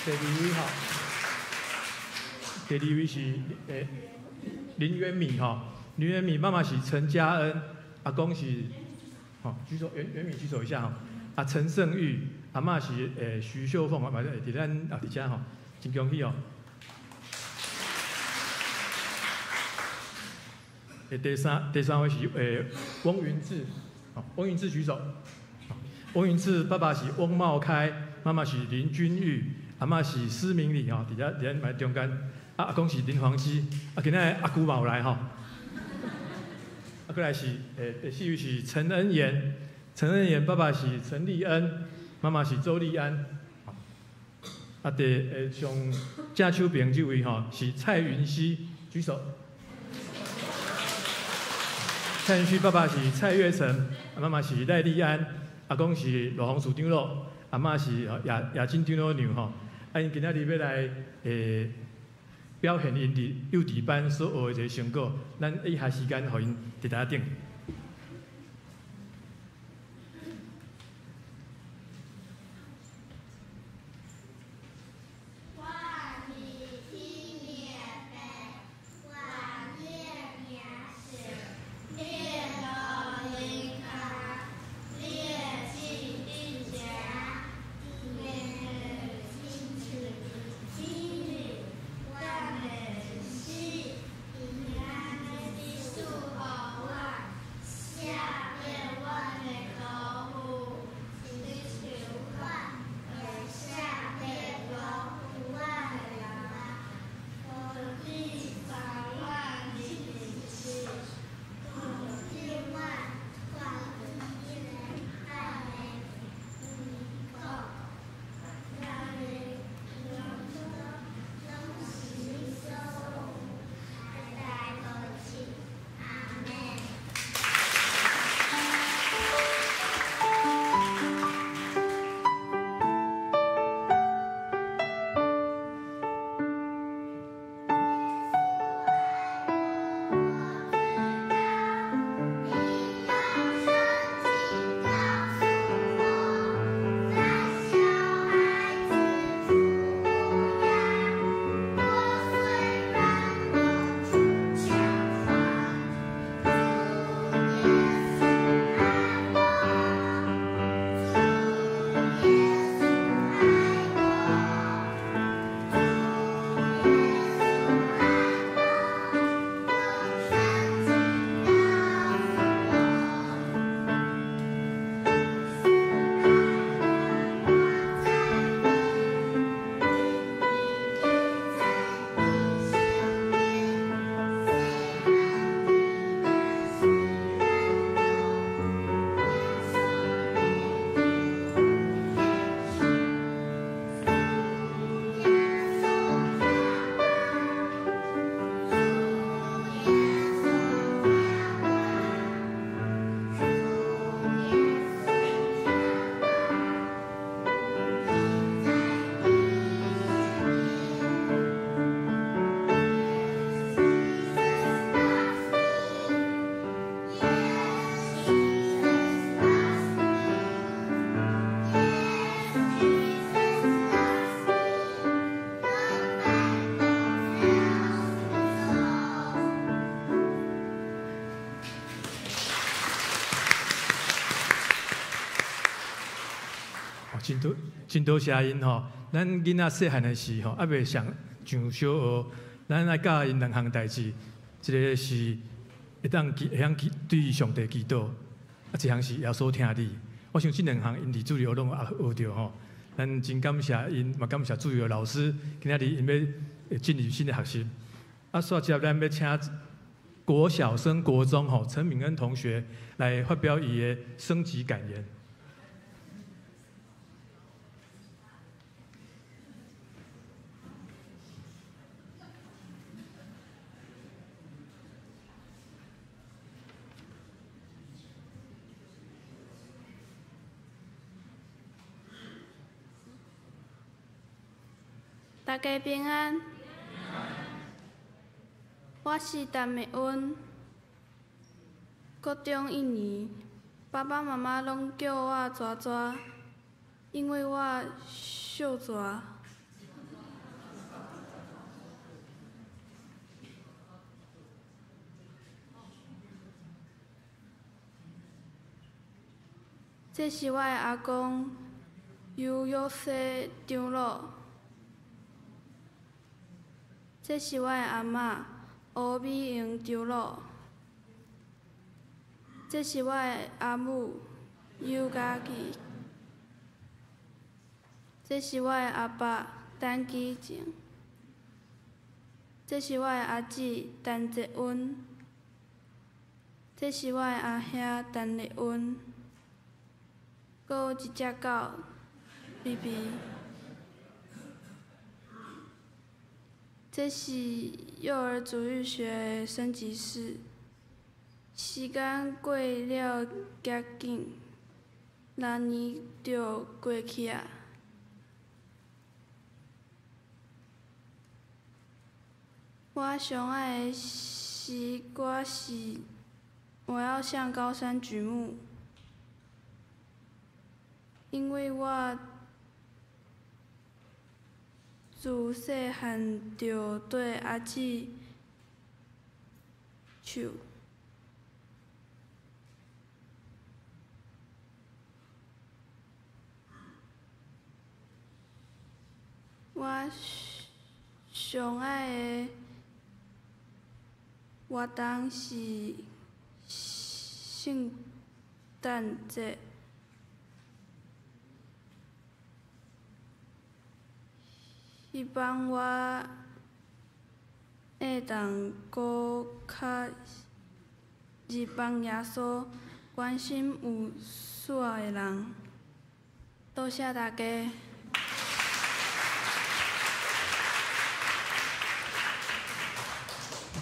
第二位吼，第二位是林元敏吼，林元敏媽媽是陳嘉恩，阿公是，吼舉手，元敏舉手一下吼，啊陳勝玉，阿嬤是徐秀鳳，嘛佇咱也佇遮吼。真恭喜哦！第三位是翁雲志，翁雲志舉手。翁雲志爸爸是翁茂開，媽媽是林君玉，阿嬤是施明禮吼，佇遮佇咱嘛中間。啊，阿公是林黃基，啊，今仔阿姑嘛有來吼。啊，過來是第四位是陳恩妍，陳恩妍爸爸是陳立恩，媽媽是周立安。啊，第上正手邊這位吼是蔡雲熙，舉手。蔡雲熙爸爸是蔡月成，媽媽是賴麗安，阿公是羅宏樹長老，阿嬷是亚亚金长老娘吼。啊，𪜶今仔日欲來表現𪜶佇幼稚班所學的一个成果，咱以下時間予𪜶佇台仔頂。真多真多謝𪜶吼，咱囡仔細漢的時吼，猶未上上小學，咱愛教𪜶兩項代誌，一个是會當會曉對上帝祈禱，啊，一項是耶穌疼你。我想這兩項𪜶佇主日學攏有學著吼。咱真感謝𪜶，嘛感謝主日學老師，今仔日𪜶欲進入新的學習。啊，煞接咱欲請國小升國中吼，陳敏恩同學來發表伊的升級感言。大家平安，我是陳美恩，國中一年，爸爸媽媽攏叫我蛇蛇，因為我小蛇。這是我的阿公，尤約瑟長老。這是我的阿嬤，吳美英長老。這是我的阿母，尤嘉琪。這是我的阿爸，陳基正。這是我的阿姊，陳澤恩。這是我的阿兄，陳立恩。閣有一隻狗，比比。這是幼兒主日學升級式，時間過了誠緊， 6年就過去矣。我上愛的詩歌是《我要向高山舉目》，因為我自細漢就對阿姊唱。我上愛的活動是聖誕節，希望我會當閣較熱幫耶穌，關心有需要的人。多謝大家。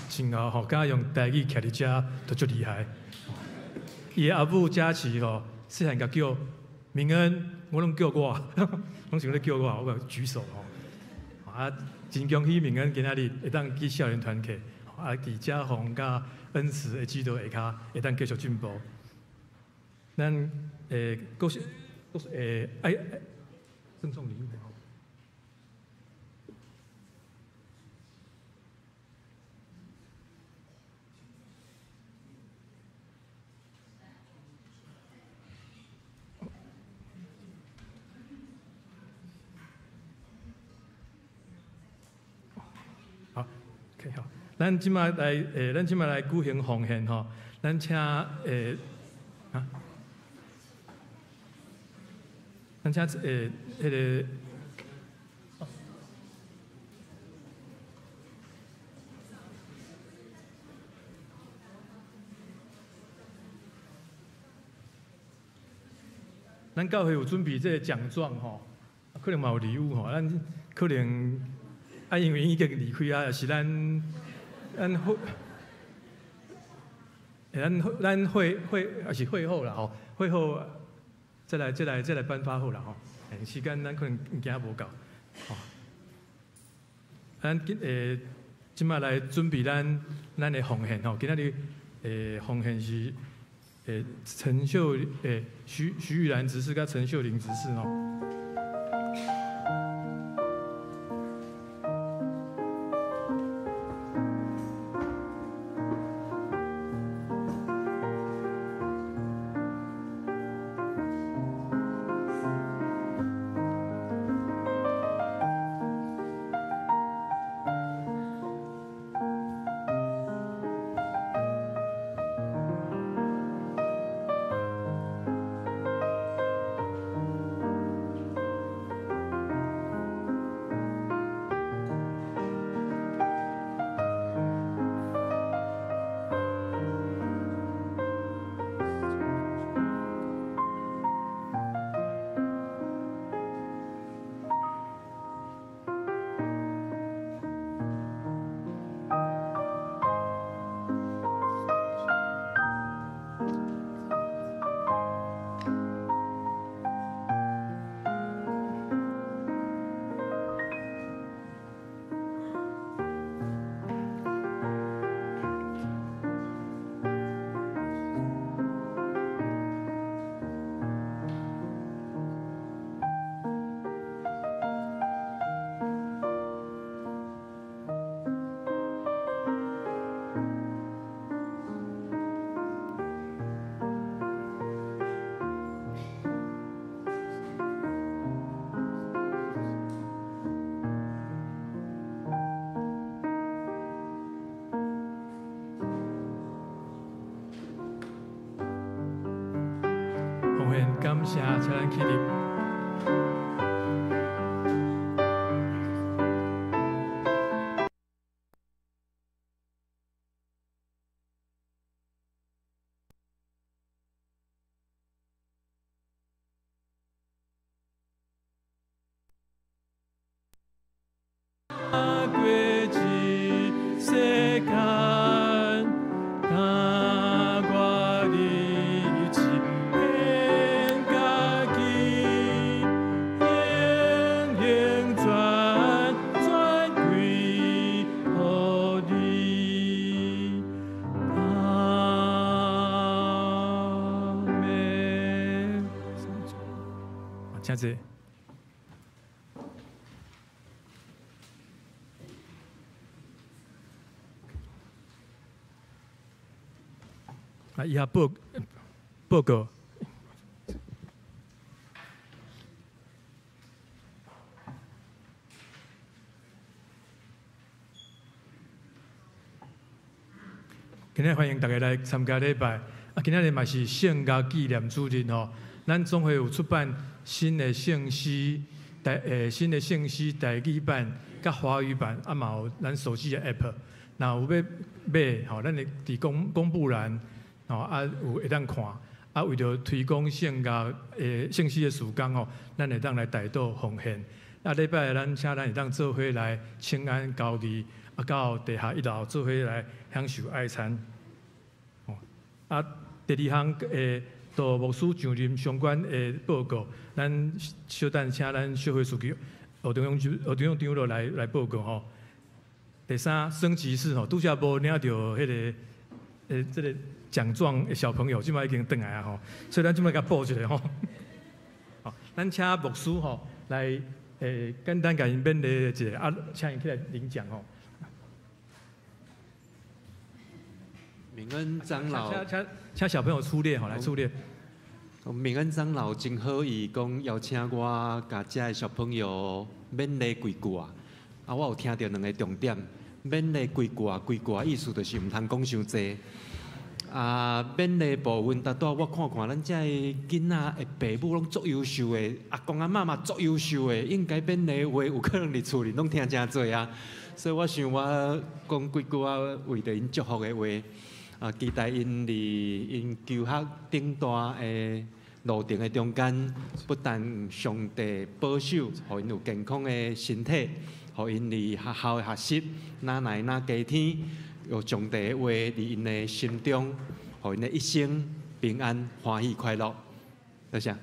真𠢕吼，敢用台語徛佇遮都足厲害。伊的阿母嘉琪吼，細漢共叫明恩，我攏叫我，攏想咧叫我，我舉手吼。啊，真恭喜明恩今仔日會當去少年團契，啊，佇遮宏佮恩慈的指導下跤，會當繼續進步。咱閣是閣是愛贈送禮物吼。好，咱這擺來，咱這擺來舉行奉獻吼，咱請啊，咱請彼个，咱教會有準備這个獎狀吼，可能嘛有禮物吼，咱可能。啊，因為已經離開啊，是咱會，咱會也是會後啦吼，會後再來頒發好啦吼。時間咱可能驚無夠，吼。咱今這擺來準備咱的奉獻吼，今仔日奉獻是陳秀徐徐玉蘭執事佮陳秀玲執事吼。感謝，請咱起立。請坐。啊，以下報告。今日歡迎大家來參加禮拜。啊，今仔日嘛是聖樂紀念主日吼。咱總會有出版新的聖詩台語版、佮華語版，啊嘛有咱手機的 App。若有欲買吼，咱會佇公布欄吼，啊有會當看。啊，為著推廣聖樂的聖詩的事工吼，咱會當來代禱奉獻。啊，禮拜咱請咱會當做伙來請安交義，啊，到地下一樓做伙來享受愛餐。啊，第二項杜牧師上任相關的報告，咱小等請咱小會書記胡長勇長老來報告吼。第三，升級式吼，拄才無領著彼個這個獎狀的小朋友，這擺已經轉來啊吼，所以咱這擺共報一下吼。好，咱請牧師吼來簡單共𪜶勉勵一下，啊，請𪜶起來領獎吼。明恩長老，請小朋友出列吼，來出列。明恩長老真好意，講邀請我共遮的小朋友勉勵幾句啊。啊，我有聽著兩個重點，勉勵幾句啊，幾句啊，意思就是毋通講傷濟。啊，勉勵部分，拄仔我看看，咱遮的囡仔的爸母攏足優秀的，阿公阿嬤嘛足優秀的，應該勉勵話有可能佇厝裡攏聽誠濟啊。所以我想我講幾句啊，為著𪜶祝福的話。啊，期待𪜶佇𪜶求學長大的路程的中間，不但上帝保守，予𪜶有健康的身體，予𪜶佇學校的學習，哪來哪家天，有上帝的話佇𪜶的心中，予𪜶的一生平安、歡喜、快樂。多謝。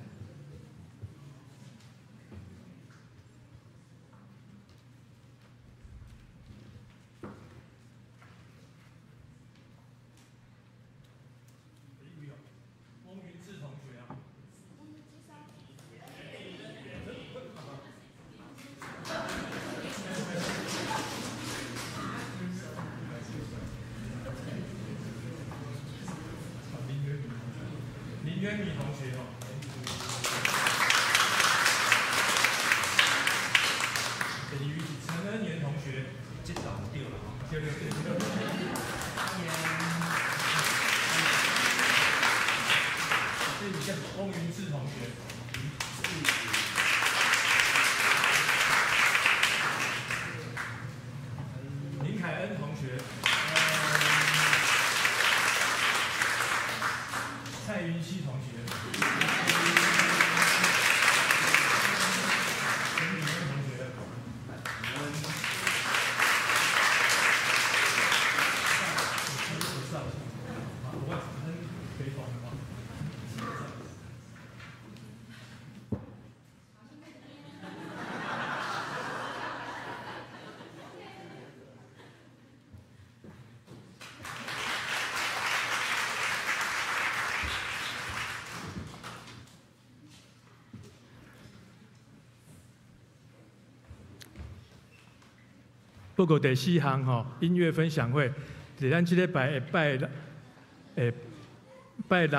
報告第四項吼，音樂分享會，佇咱這禮拜的拜六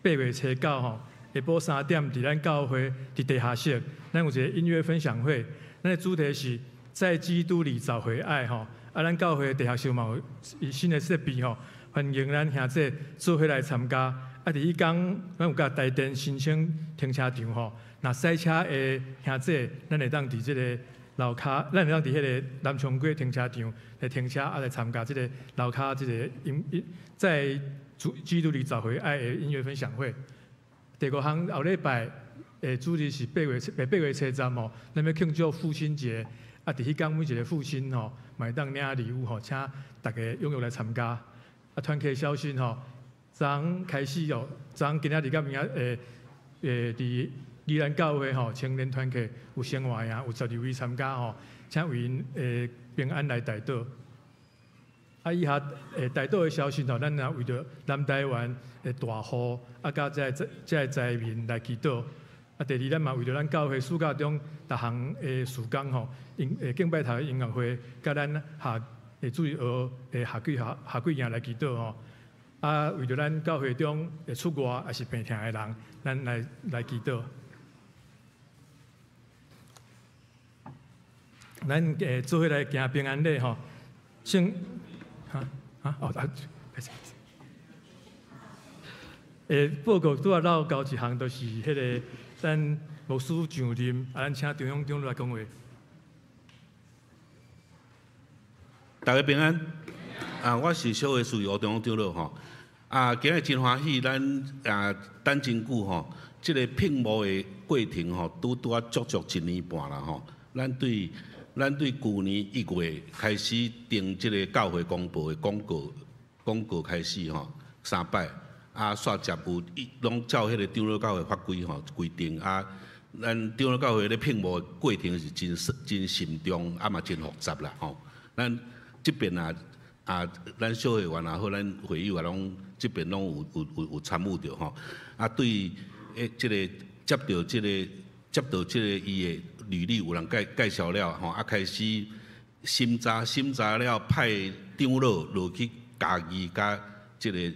8月初9吼，下晡3點，佇咱教會佇地下室，咱有一個音樂分享會，咱的主題是在基督裡找回愛吼。啊，咱教會地下室嘛有新的設備吼，歡迎咱兄弟做伙來參加。啊，佇彼工，咱有佮台電申請停車場吼，若駛車的兄弟，咱會當佇這個樓跤，咱會當佇彼個南昌街停車場來停車，啊來參加這個樓跤這個音在主基督裡找回愛的音樂分享會。第五項後禮拜的主日是8月初十吼，咱欲慶祝父親節，啊，佇彼工每一個父親吼，嘛會當領禮物吼，請大家踴躍來參加。啊，團契消息吼，昨昏開始哦，昨昏今仔日到明仔佇宜蘭教會吼，青年團契有生活營，有12位參加吼，請為𪜶平安來代禱。啊，以下代禱的消息吼，咱若為著南台灣的大雨，啊，佮這個災民來祈禱。啊，啊，第二，咱嘛為著咱教會暑假中逐項的事工吼，音敬拜台音樂會，佮咱夏主日學的夏季夏夏季營來祈禱吼。啊，為著咱教會中會出外抑是病疼的人，咱來來祈禱。咱做伙來行平安禮吼，先哈哈哦啊，報告拄仔漏交一項，就是彼个咱牧師上任，啊，咱請張勇長老來講話。大家平安，啊，我是小會司吳長勇長老吼。啊，今日真歡喜，咱啊等真久吼，這个聘牧的過程吼，拄拄仔足足一年半啦吼。咱對舊年1月開始定這个教會公報的廣告開始吼，三擺。啊，煞接有伊攏照彼个長老教會法規吼規定啊，咱長老教會咧聘牧的過程是真真慎重，啊嘛真複雜啦吼。咱這邊啊啊，咱小會員也好，咱會友也攏這邊攏有參與著吼。啊，對這个接到這个伊的履歷有人介紹了吼，啊開始審查了，派長老落去嘉義佮這个。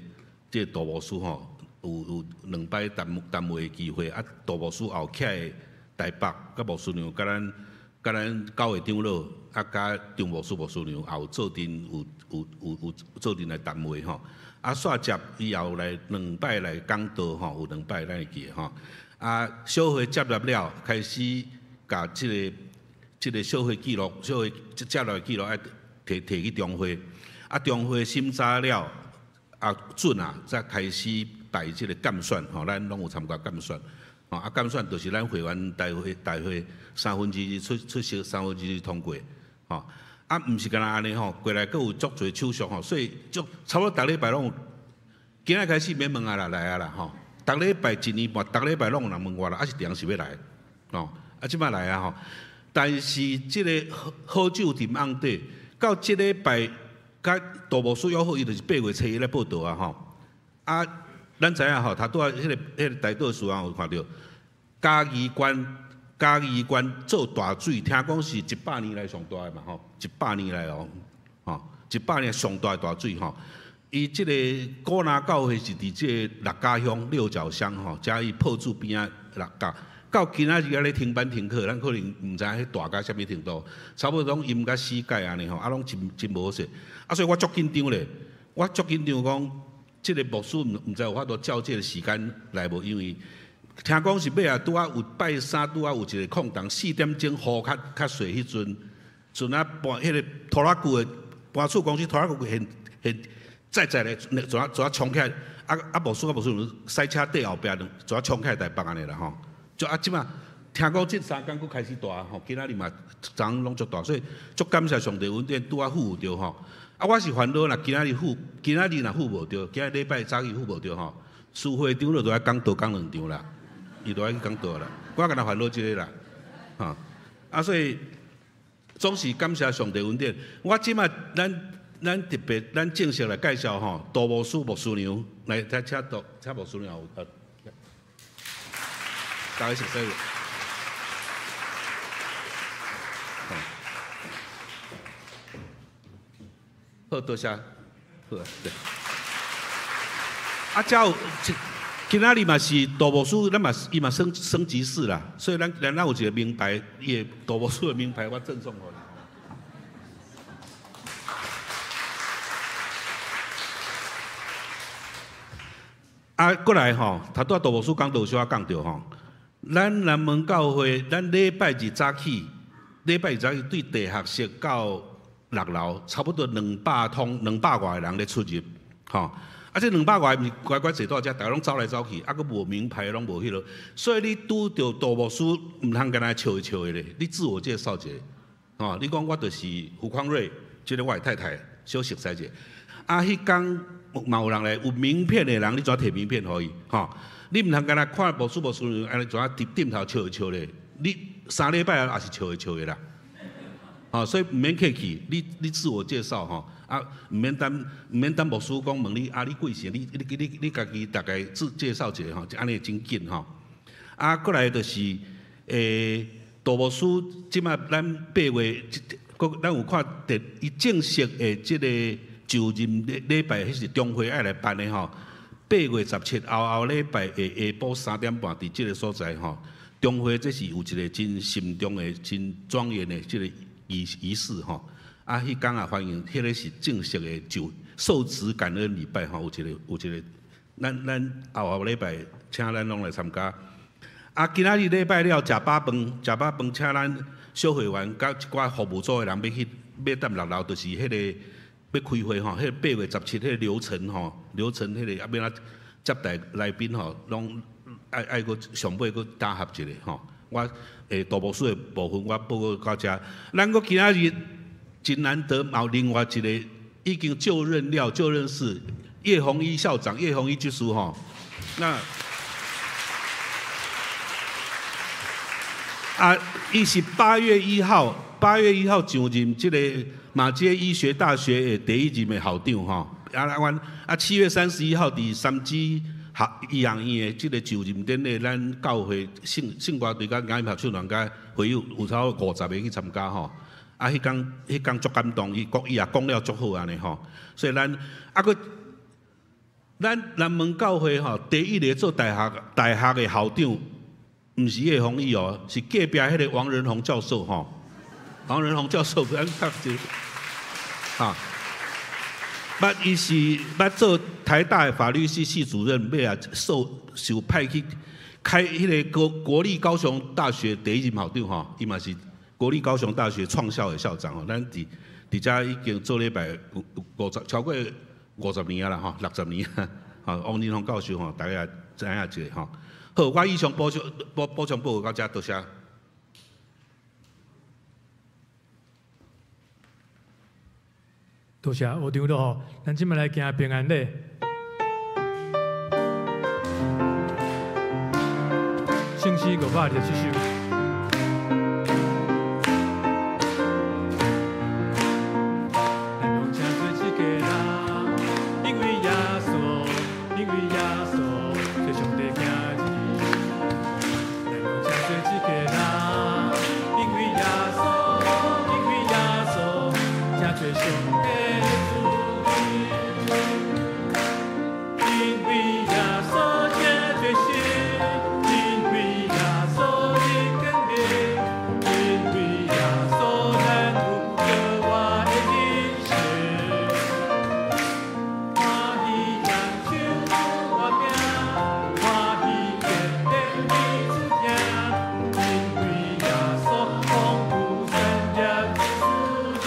這个杜牧師吼，有兩擺談話的機會，啊，杜牧師後徛的台北，佮牧師娘，佮咱教會長老，啊，佮張牧師、牧師娘也有做陣有做陣來談話吼。啊，煞接伊也有來兩擺來講道吼，有兩擺咱會記得吼。啊，小會接納了，開始共這個小會記錄，小會接納的記錄愛提去中會，啊，中會審查了。啊准啊，才開始辦這個監選吼，咱攏有參加監選，吼啊監選就是咱會員大會2/3出席，2/3通過，吼啊毋是干焦按呢吼，過來閣有足濟手續吼，所以足差不多逐禮拜攏有，今仔開始免問啊啦，來啊啦吼，逐禮拜一年半，逐禮拜攏有人問我啦，啊是定是欲來，吼啊這擺來啊吼，但是這个好酒沉甕底，到這禮拜。佮杜牧師約好，伊就是8月初1來報到啊吼。啊，咱知影吼，頭拄仔彼个台道書啊有看著，嘉義縣做大水，聽講是100年來上大的嘛吼，100年來哦，吼，100年上大的大水吼。伊這个古拿教會是佇這个六甲鄉六角鄉吼，遮伊破厝邊仔六甲，到今仔日猶咧停班停課，咱可能毋知影彼大到啥物程度，差不多攏淹甲死界按呢吼，啊攏真無好勢。啊，所以我足緊張咧，我足緊張講，這个牧師毋知有法度照這个時間來無，因為聽講是尾仔拄仔有拜三拄仔有一个空檔，4點鐘雨較細彼陣，陣啊搬彼个拖拉機的搬厝公司拖拉機現現載載咧，怎啊怎啊衝起來，啊啊牧師啊牧師駛車綴後壁，怎啊衝起來台北按呢啦吼。就啊，這馬聽講這三工閣開始大吼，今仔日嘛昨昏攏足大，所以足感謝上帝恩典拄仔赴著吼。啊，我是煩惱若今仔日赴，今仔日若赴無著，今仔禮拜早起赴無著吼，司會長老就愛講道講兩場啦，伊就愛去講道啦。我干焦煩惱這个啦，吼。啊，所以總是感謝上帝恩典。我這馬咱特別咱正式來介紹吼，杜牧師牧師娘來，請杜請牧師娘有。大家熟悉。好，多謝。好，對。啊，遮有今仔日嘛是杜牧師，咱嘛伊嘛升級式啦，所以咱有一个名牌，伊的杜牧師的名牌，我贈送予伊。啊，過來吼，頭拄仔杜牧師講到，小可講著吼。咱南門教會，咱禮拜二早起，禮拜二早起對地下室到6樓，差不多200通、200外个人咧出入，吼。啊，這200外毋是乖乖坐佇遮，逐家攏走來走去，啊，閣無名牌，攏無彼落，所以你拄著杜牧師，毋通干焦笑一笑的咧。你自我介紹一下，吼，你講我就是胡匡瑞，這个我的太太，小熟似者。啊，彼工嘛有人來，有名片的人，你怎提名片予伊？吼，你毋通干焦看牧師牧師按呢怎佇頂頭笑一笑咧？你3禮拜也是笑一笑的啦。吼，所以毋免客氣，你自我介紹吼，啊，毋免等牧師講問你啊，你貴姓？你家己大概自介紹一下吼，按呢真緊吼。啊，過來就是杜牧師，這馬咱8月，閣咱有看著伊正式的這个就任禮禮拜，彼是中會愛來辦的吼。8月17後後禮拜的下晡3點半，佇這个所在吼，中會這是有一个真慎重的、真莊嚴的這个儀儀式吼。啊，彼工也歡迎，彼个是正式的就受職感恩禮拜吼，有一个有一个，咱咱後後禮拜請咱攏來參加。啊，今仔日禮拜了，食飽飯，食飽飯，請咱小會員佮一寡服務組的人欲去，欲踮6樓，就是彼个欲開會吼，彼个8月17彼个流程吼，流程彼个啊，欲按怎接待來賓吼，攏愛愛閣上尾閣打合一下吼。我杜牧師的部分我報告到遮，咱閣今仔日真難得，嘛有另外一個已經就任了，就任是葉宏一校長，葉宏一居士吼，那。啊，伊是八月一號，8月1號上任這个馬偕醫學大學的第一任的校長吼。啊，阮啊7月31號佇三芝學醫學院的這个就任典禮，咱教會聖聖歌隊佮雅音合唱團佮會友有超過50个去參加吼。啊，彼工彼工足感動，伊國語也講了足好按呢吼。所以咱啊閣咱南門教會吼，第一个做大學大學的校長。毋是葉宏毅哦，是隔壁彼个王仁宏教授吼。王仁宏教授，咱讀者，哈，捌伊是捌做台大的法律系系主任，尾仔受受派去開彼个國國立高雄大學第一任校長吼，伊嘛是國立高雄大學創校的校長吼。咱佇佇遮已經做禮拜有五十超過50年啊啦吼，60年啊。吼，王仁宏教授吼，大家也知影一下吼。好，我以上補充補補充報告到遮，多謝。多謝吳長老吼，咱這擺來行平安禮。聖詩527首。咱攏誠濟一个人，因為耶穌，因為耶穌，做上帝囝兒。咱攏誠濟一个人，因為耶穌，因為耶穌，誠濟上帝子民。因為耶穌誠濟神，因為耶穌的權柄，因為耶穌咱有過活的人生。歡喜享受主我命，歡喜堅定彼此聽，因為耶穌豐富產業賜聽。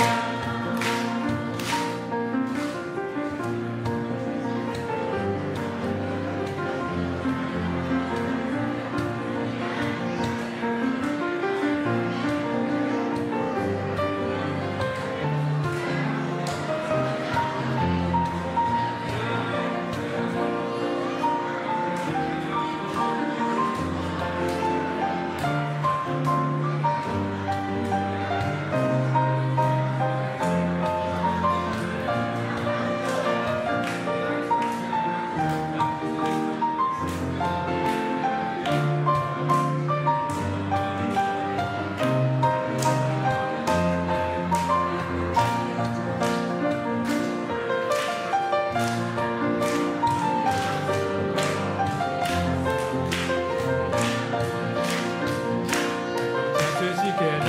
誠濟一个人，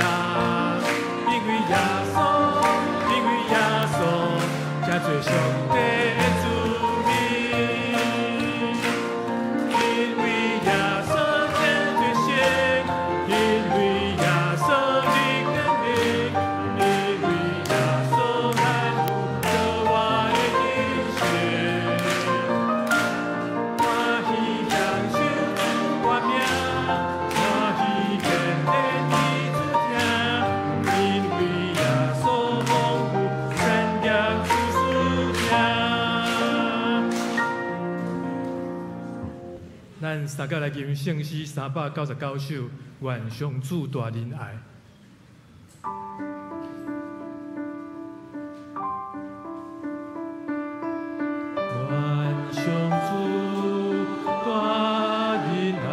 因為耶穌，因為耶穌，誠濟上帝的子民。因為耶穌誠濟神，因為耶穌的權柄，因為耶穌咱有過活的人生。歡喜享受主我命，歡喜堅定彼此聽，因為耶穌豐富產業賜聽。咱三個來吟聖詩399首，願上主大仁愛。願上主大仁愛，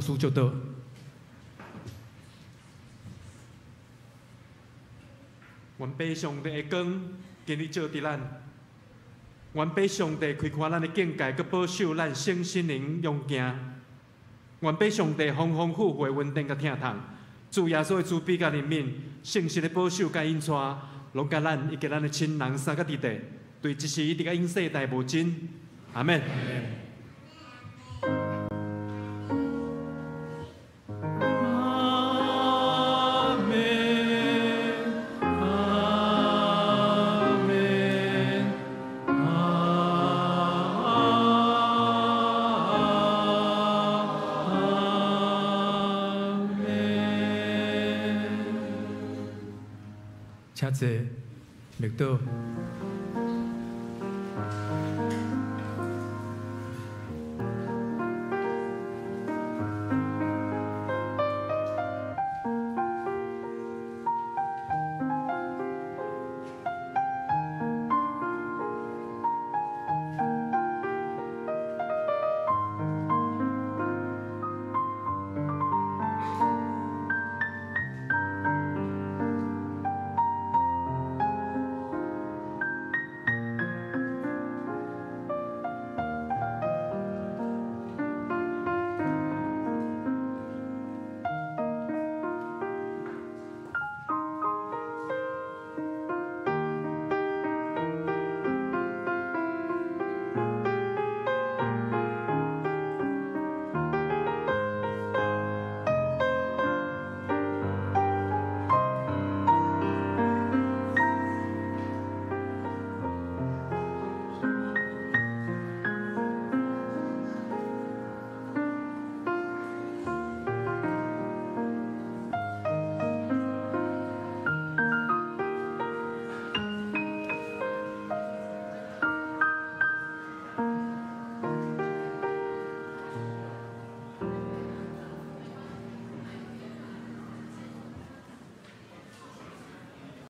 師祝禱。願父上帝的光今日照佇咱，願父上帝開闊咱的境界，閣保守咱身心靈勇健。願父上帝豐豐富富的恩典佮疼痛，主耶穌的慈悲佮憐憫，聖神的保守佮引帶，攏佮咱以及咱的親人三個弟弟，對這時一直到永世代無盡。阿們。阿們，阿們，阿們。請坐，默禱。